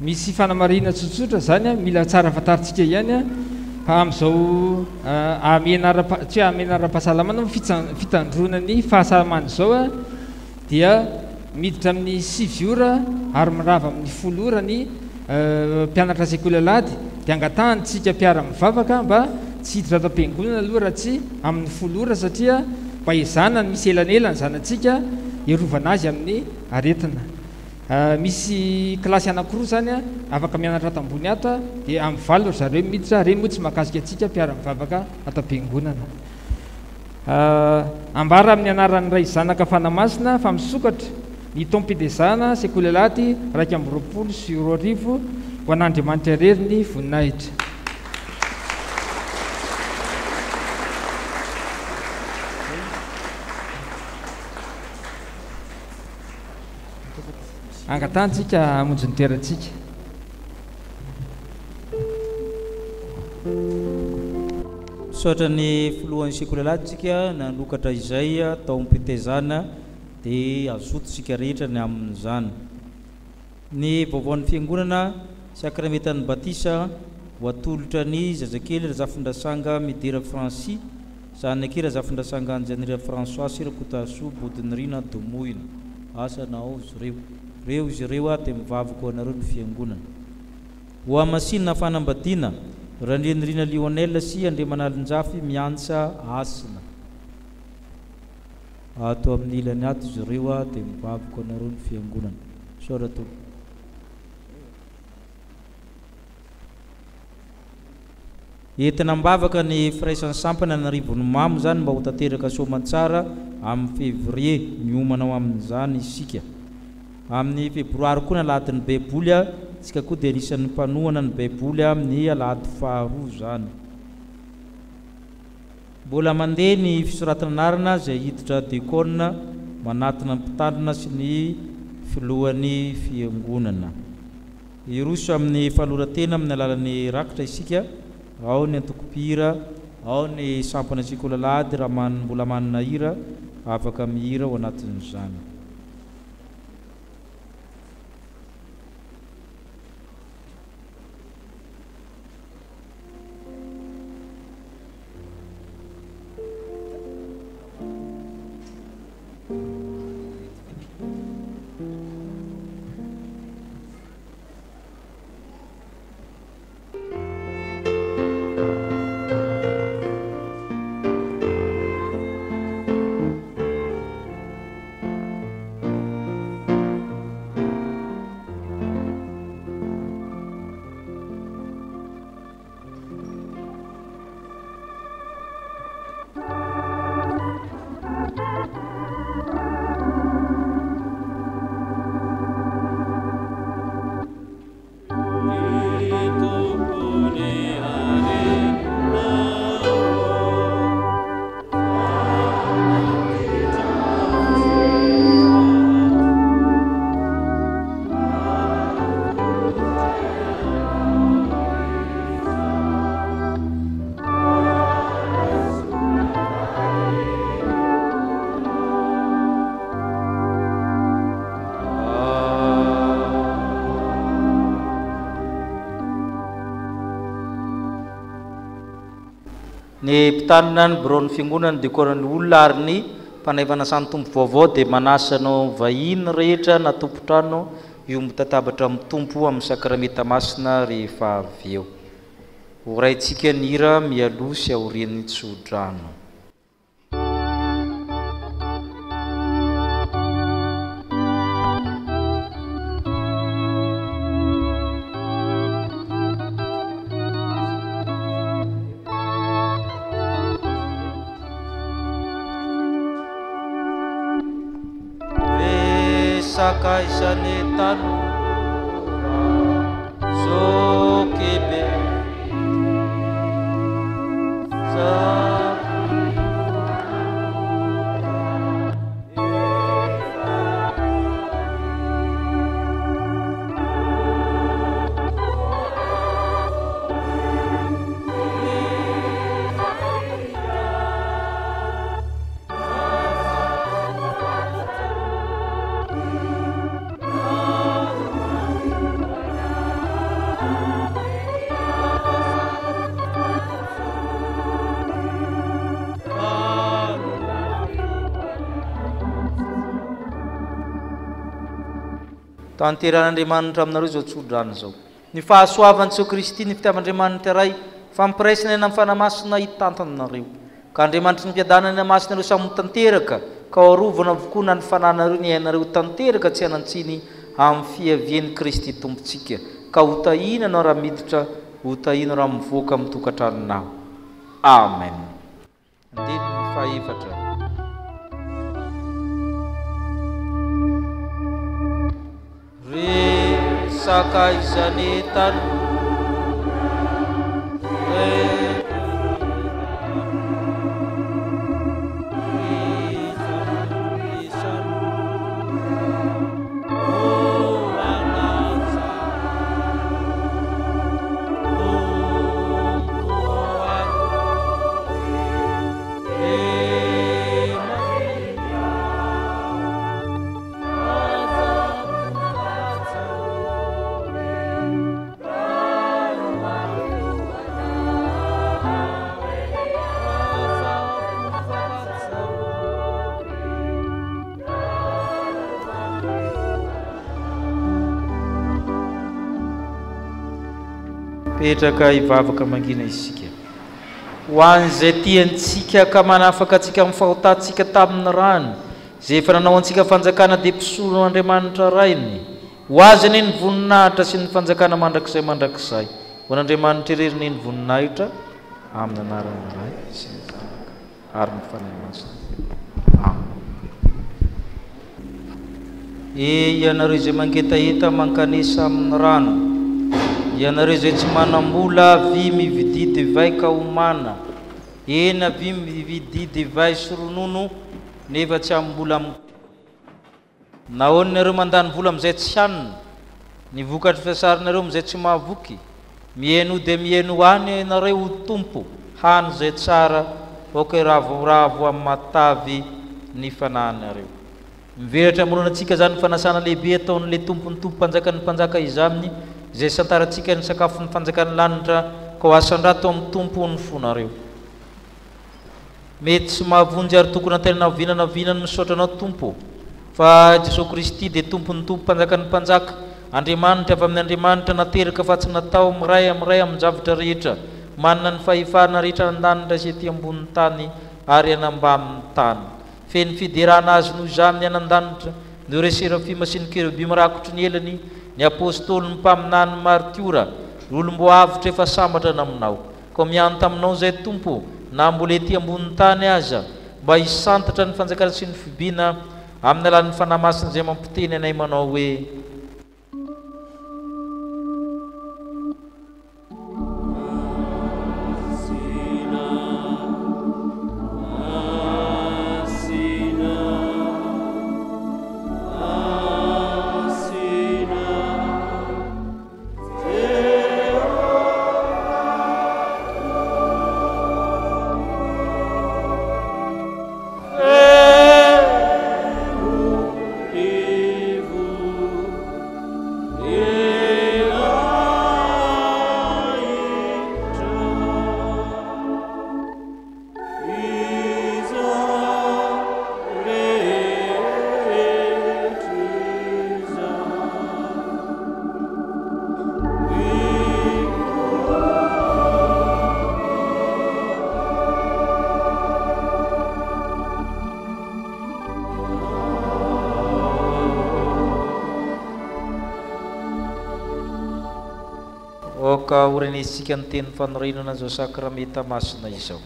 Misy fanamarihina tsotsotra izany mila tsara fantarintsika ihany fa amin'izao hamehana ara tsy hoe hamehana ara-pahasalamana fa fitandroana ny fahasalamana izao dia miditra amin'ny 9 ora ary mirava amin'ny 10 ora ny mpianatra sekoly alahady dia angatahana isika mpiara-mivavaka mba tsy hiditra ato am-piangonana aloha raha tsy amin'ny 10 ora satria mba ezahana ny misy elanelana ny zanatsika hiarovana azy amin'ny aretina. Misy kilasy anankiroa izany afaka mianatra ato ambony ato dia amin'ny 8 ry zareo miditra, ireny moa tsy mahakasika antsika mpiara-mivavaka ato am-piangonana. Ambara amin'ny anaran'ny Ray Zanaka Fanahy Masina fa misokatra ny taom-pidezana Sekoly Alahady 2021 ho an'Andriamanitra irery ny voninahitra. Angatahantsika hamonjy ny toerantsika. Misaotra ny filohan'ny sekoly alahady tsika nanokatra izay taom-pitezana dia hazoto tsika rehetra ny amin'izany. Ny vaovaon'ny fiangonana sakramentan'ny batisa ho atolotra ny zazakely Razafindrasanga Midera Francis Zanak'i Razafindrasanga Anjanirina François sy Rakotoarisoa Bodonirina Domohina. Asa na ao izy ireo. Reo izy ireo aho dia mivavaka ho anareo ny fiangonana. Hohamasinina fanambadiana, Randrianirina Lionel sy Andriamanalinjafy Miantsa Hasina. Ato amin'ny ilany ato izy ireo aho dia mivavaka ho anareo ny fiangonana. Misaotra tompoko. Entina am-bavaka ny firaisan'ny sampana Anarivonimamo izany mba ho tanteraka soamantsara amin'ny février, miomana ho amin'izany isika. Amin'ny febroary koa ny alahadin'ny baiboly, isika koa dia anisan'ny mpanohana ny baiboly amin'ny alahady faharoa izany. Mbola mandeha ny fisoratana anarana izay hiditra diakona manatona ny mpitandrina sy ny filohan'ny fiangonana. Hiroso amin'ny fanoloran-tena amin'ny alalan'ny rakitra isika, ao ny antoko mpihira, ao ny sampana sekoly alahady raha mbola manana hira afaka mihira ao anatin'izany. Ny mpitandrina ny biraon'ny Fiangonana, ny dekoran'ny olona ary ny mpanay fanasan'ny Tompo vaovao dia manasa anao vahiny rehetra na tompon-trano hiombon-tatabatra amin'ny Tompo amin'ny Sakramenta Masina rehefa avy eo. Horaintsika ny hira mialoha sy aorian'ny tsodrano. Ry sakaizan'ny tanora, zokibe. Tanterahan'Andriamanitra aminareo izao tsodrano izao. Ny fahasoavan'i Jesoa Kristy, ny fitiavan'Andriamanitra Ray, fampiraisana aina amin'ny Fanahy Masina hitantana anareo. Ka Andriamanitry ny fiadanana masina ireo samy ho tanteraka, ka ho arovana avokoa na ny fananareo ny ainareo ho tanteraka tsy hanan-tsiny amin'ny fiavian'i Kristy Tompontsika, ka ho tahiana anao raha miditra, ho tahiana raha mivoaka amin'ny tokantranonao. Amen. Andininy fahefatra. Ry sakaizan'ny tanora, ry. Petraka hivavaka mangina isika. Ho an'izay tiantsika ka manafaka antsika amin'ny fahotantsika tamin'ny rany, Izay efa nanao antsika fanjakana dia mpisolo an'Andriamanitra Rainy. Ho Azy anie ny voninahitra sy ny fanjakana mandrakizay mandrakizay. Ho an'Andriamanitra irery anie ny voninahitra, amin'ny anaran'ny Ray sy ny Zanaka ary ny Fanahy Masina. Amen. E, ianareo izay mangetaheta mankanesa amin'ny rano, ianareo izay tsy manam-bola, avia mividia divay ka homana, eny, avia mividia divay sy ronono, Nefa tsy amim-bola am. Nahoana nareo mandany vola amin'izay tsy hanina, ny vokatry fiasarinareo amin'izay tsy mahavoky? Mihainoa dia mihainoa any ianareo, o Tompo, hano izay tsara, aoka hiravoravo amin'ny matavy ny fanahinareo. Mivelatra manoloana antsika izany fanasana lehibe ataon'ilay Tompon'ny tompo Mpanjakan'ny mpanjaka izany, izay isantarantsika ny sakafon'ny fanjakan'ny lanitra, koa asandrato amin'ny Tompo ny fonareo. Mety tsy mahavonjy ary tokony antenaina na oviana na oviana ny misaotra anao Tompo ô! Fa Jesoa Kristy dia Tompon'ny Tompo Mpanjakan'ny Mpanjaka, Andriamanitra avy amin'ny Andriamanitra nateraka fa tsy natao, miray amin'ny Ray amin-javatra rehetra, manana ny fahefana rehetra an-danitra sy ety ambonin'ny tany ary any ambanin'ny tany. Feno fiderana Azy noho izany ny any an-danitra, noho ireo serafima sy ny kerobima rakotry ny elany, ny Apôstôly, ny mpaminany, ny maritiora, ny olom-boaavotra efa sambatra naminao. Koa miantsa aminao izay Tompo ô, na mbola ety ambonin'ny tany aza, mba hisantatra ny fanjakana sy ny fibiana amin'ny alalan'ny Fanahy Masina izay mampiteny anay manao hoe. Masina, Masina, Masina. Aoka horenesintsika ny teny fanorenana izao sakramenta masina izao.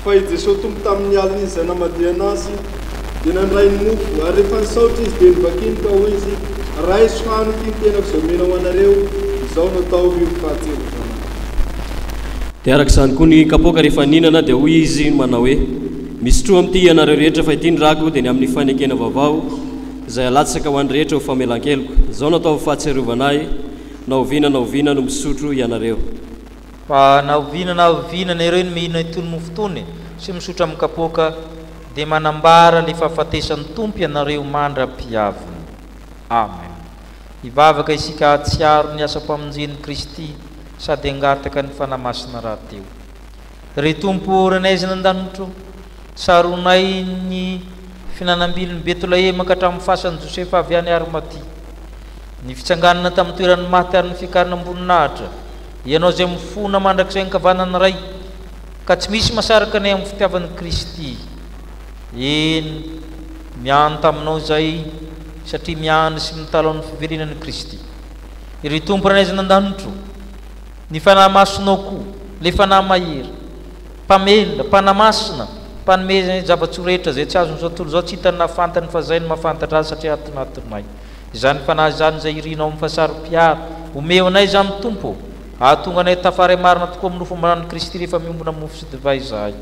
Fa i Jesoa Tompo tamin'ny alina izay namadihana Azy dia nandray ny mofo, ary rehefa nisaotra Izy dia novakiny ka hoy Izy, Raiso hano ity ny tenako izay omena ho anareo, izao no ataovy ho fahatsiarovana Ahy. Dia araka izany koa ny kapoaka rehefa nihinana dia hoy Izy manao hoe, Misotroa amin'ity ianareo rehetra fa ity ny rako dia ny amin'ny fanekena vaovao izay alatsaka ho an'ny rehetra ho famelan-keloka. Izao no ataovy ho fahatsiarovana Ahy na oviana na oviana no misotro ianareo. Fa na oviana na oviana nareo no mihinana itony mofo itony sy misotro amin'ny kapoaka, dia manambara le fahafatesan'ny Tompo ianareo mandra-piaviny. Amen. Hivavaka isika hahatsiaro ny asam-pamonjen'i Kristy sady hangataka ny Fanahy Masina rahateo. Ry Tompo ô, Rainay izay nandanitro, tsaroanay ny fihinanam-bilon'i Betolahema ka hatramin'ny fasan'i Josefa avy any Arimatia, ny fitsanganana tamin'ny toeran'ny maty ary ny fiakarana am-boninahitra, Ianao izay mifona mandrakizay ankavanan'ny Ray, ka tsy misy mahasaraka anay amin'ny fitiavan'i Kristy. Eny, mianta aminao izahay, satria miandry sy mitalaho ny fiverenan'i Kristy. Ry Tompo Rainay izay nandanitro, Ny Fanahy Masinao koa, ilay Fanahy mahery, Mpamelona, Mpanamasina, Mpanome izay zava-tsoa rehetra izay tsy azon'izao tontolo izao, tsy hitany na fantany fa izay no mahafantatra azy satria atonatonay. Izany Fanahy izany izay irinao amin'ny fahasaro-piaro, omeo anay izany Tompo ô, hahatonga anay tafaray marina tokoa amin'ny nofo aman-dranon'i Kristy rehefa miombona mofo sy divay izahay.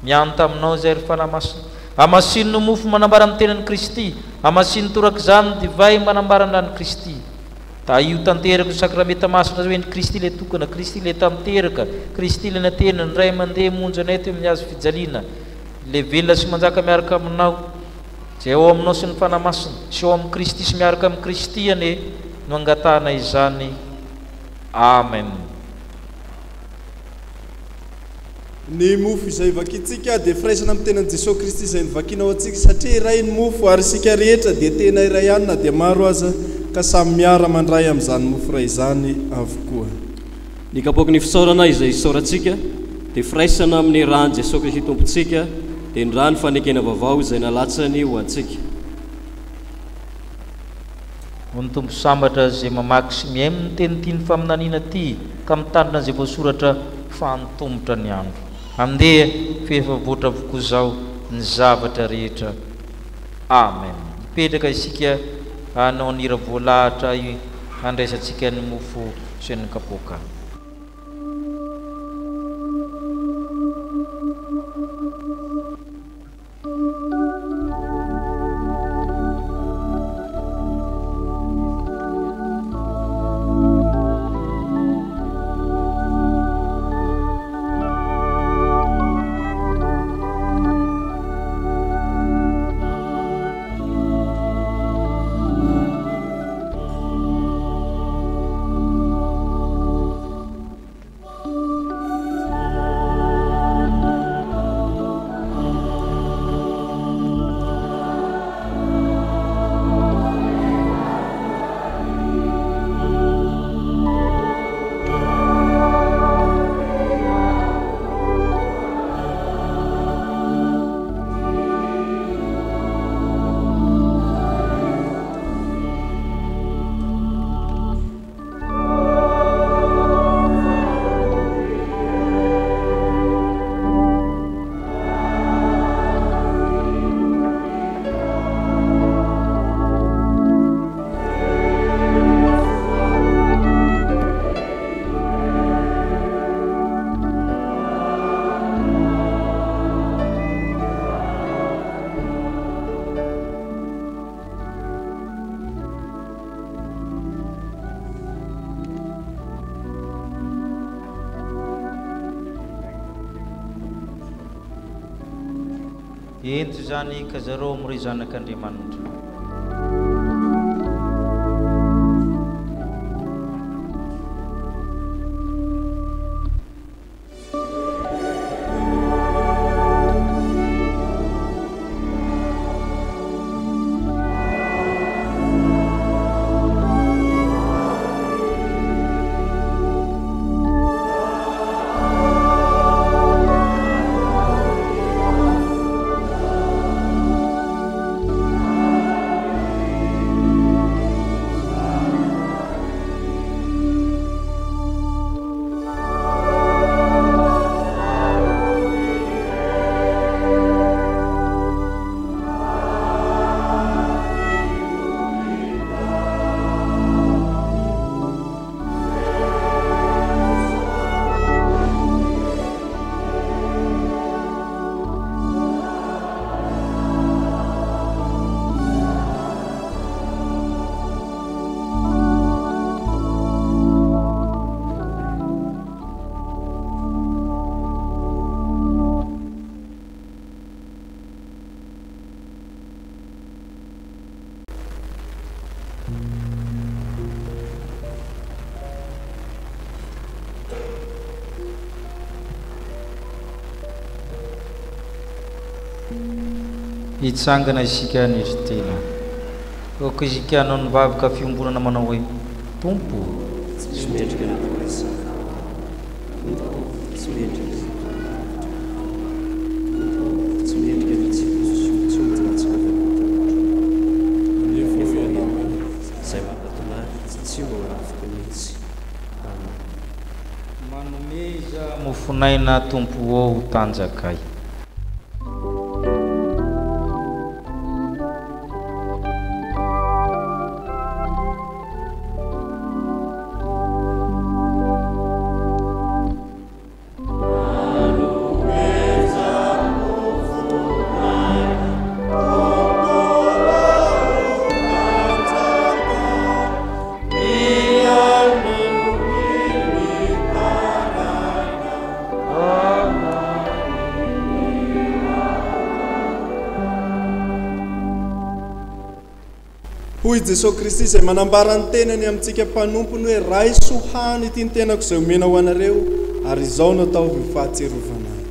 Miantà aminao izay ry Fanahy Masina. Hamasino ny mofo manambara ny tenan'i Kristy, hamasino torak'izany ny divay manambara ny ran'i Kristy. Tahio tanteraka io sakramenta masina io eny Kristy ilay tokana, Kristy ilay tanteraka, Kristy ilay natena, ny Ray mandeha monjy anay teo amin'ny hazo fijaliana, ilay velona sy manjaka miaraka aminao, izay ao aminao sy ny Fanahy Masina, sy ao amin'i Kristy sy miaraka amin'i Kristy anie no angatahana izany. Amen. Ny mofo izay vakintsika dia firaisana amin'ny tenan'i Jesoa Kristy izay novakiana ho antsika, satria iray ny mofo ary isika rehetra dia tena iray ihany na dia maro aza, ka samy miara mandray amin'izany mofo iray izany avokoa. Ny kapoaky ny fisaorana izay isaorantsika dia firaisana amin'ny ran'i Jesoa Kristy Tompontsika, dia ny ran'ny fanekena vaovao izay nalatsany ho antsika. Ho ny Tompo sambatra izay mamaky sy mihaino ny teny tian'ny faminaniana ity ka mitandrina izay voasoratra fa antomotra ny andro. Andeha fa efa voatra avokoa izao ny zavatra rehetra. Amen. Hipetraka isika hanao ny hira voalahatra handraisantsika ny mofo sy ny kapoaka. Ento izany ka zarao amin'ireo zanak'Andriamanitra. Hitsangana isika hanetry tena. Aoka isika hanao ny vavaka fiombonana manao hoe, Tompo ô! Tsy mendrika ny atao resaka. Tompo ô, tsy mendrika ny atao lavitra. Tompo ô, tsy mendrika ny tsy tsy olona tsy mahavita. Nefa Ianao izay manatona ahy tsy ho laviko mihitsy. Amen. Manomeza mofon'aina Tompo ô ho tanjakay. Hoy i Jesoa Kristy izay manambara ny tenany amintsika mpanompony hoe, Raiso hano ity ny tenako izay omena ho anareo, ary izao no ataovy ho fahatsiarovana ahy.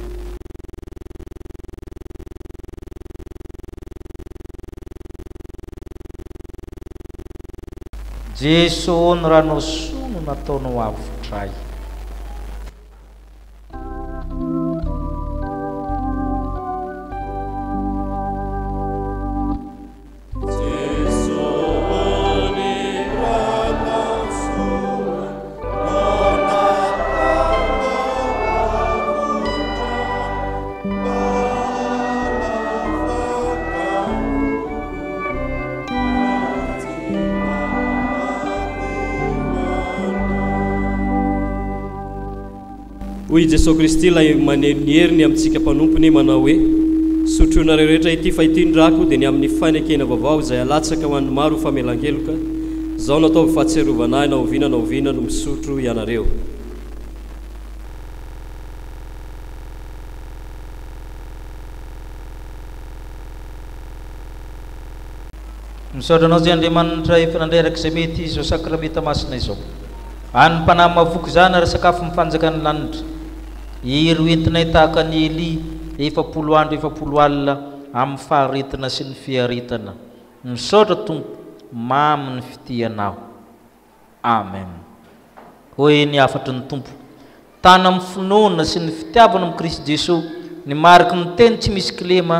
Jeso ô ny ranao soa no nataonao avotra ahy. Hoy i Jesoa Kristy ilay maneho ny heriny amintsika mpanompony manao hoe, Sotroinareo rehetra ity fa ity ny rako dia ny amin'ny fanekena vaovao izay alatsaka ho an'ny maro ho famelan-keloka, izao no ataovy fahatsiarovana ahy na oviana na oviana no misotro ianareo. Misaotra Anao Zay Andriamanitra efa nandray araka izay mety izao sakramenta masina izao. Any mpanahy mahavoky izany ary sakafo mifanjaka ny lanitra. Hery ho entinay tahaka an'i Elia 40 andro 40 alina amin'ny faharetina sy ny fiaretana. Misaotra Tompo, mamy ny fitianao. Amen. Hoy ny hafatry ny Tompo, Tana amin'ny finoana sy ny fitiavana amin'i Kristy Jesoa ny mariky ny teny tsy misy kilema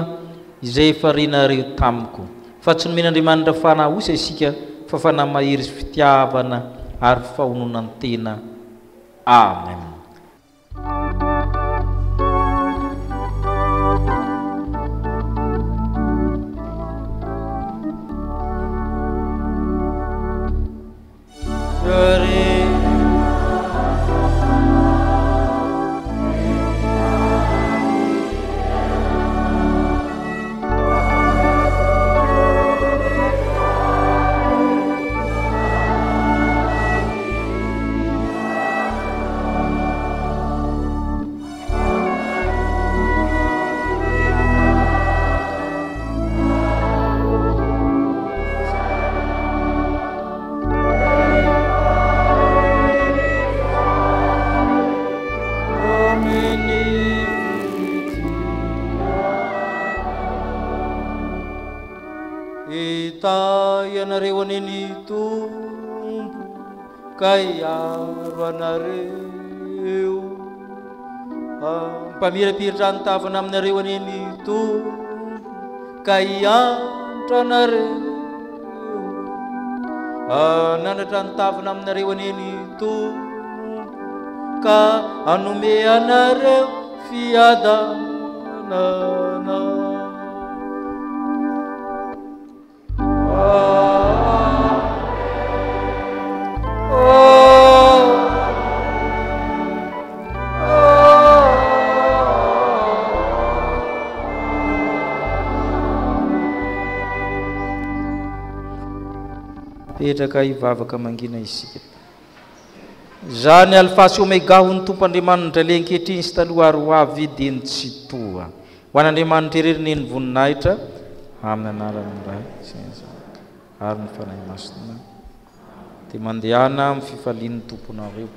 izay efa renareo tamiko. Fa tsy nomen'Andriamanitra fanahy osa isika fa fanahy mahery sy fitiavana ary fahononan-tena. Amen. Hitahy anareo anie ny Tompo ka hiaro anareo. Mpamirapiritra ny tavana aminareo anie ny Tompo ka hiantra anareo. Hanandratra ny tavana aminareo anie ny Tompo ka hanome anareo fiadanana. Mipetraka hivavaka mangina isika. Izaho ny Alfa sy Omega, hoy ny Tompo Andriamanitra, ilay ankehitriny sy taloha ary ho avy, dia ny Tsitoha. Ho an'Andriamanitra irery anie ny voninahitra, amin'ny anaran'ny Ray sy ny Zanaka. ary ny Fanahy Masina. Dia mandehana amin'ny fifalian'ny Tomponareo.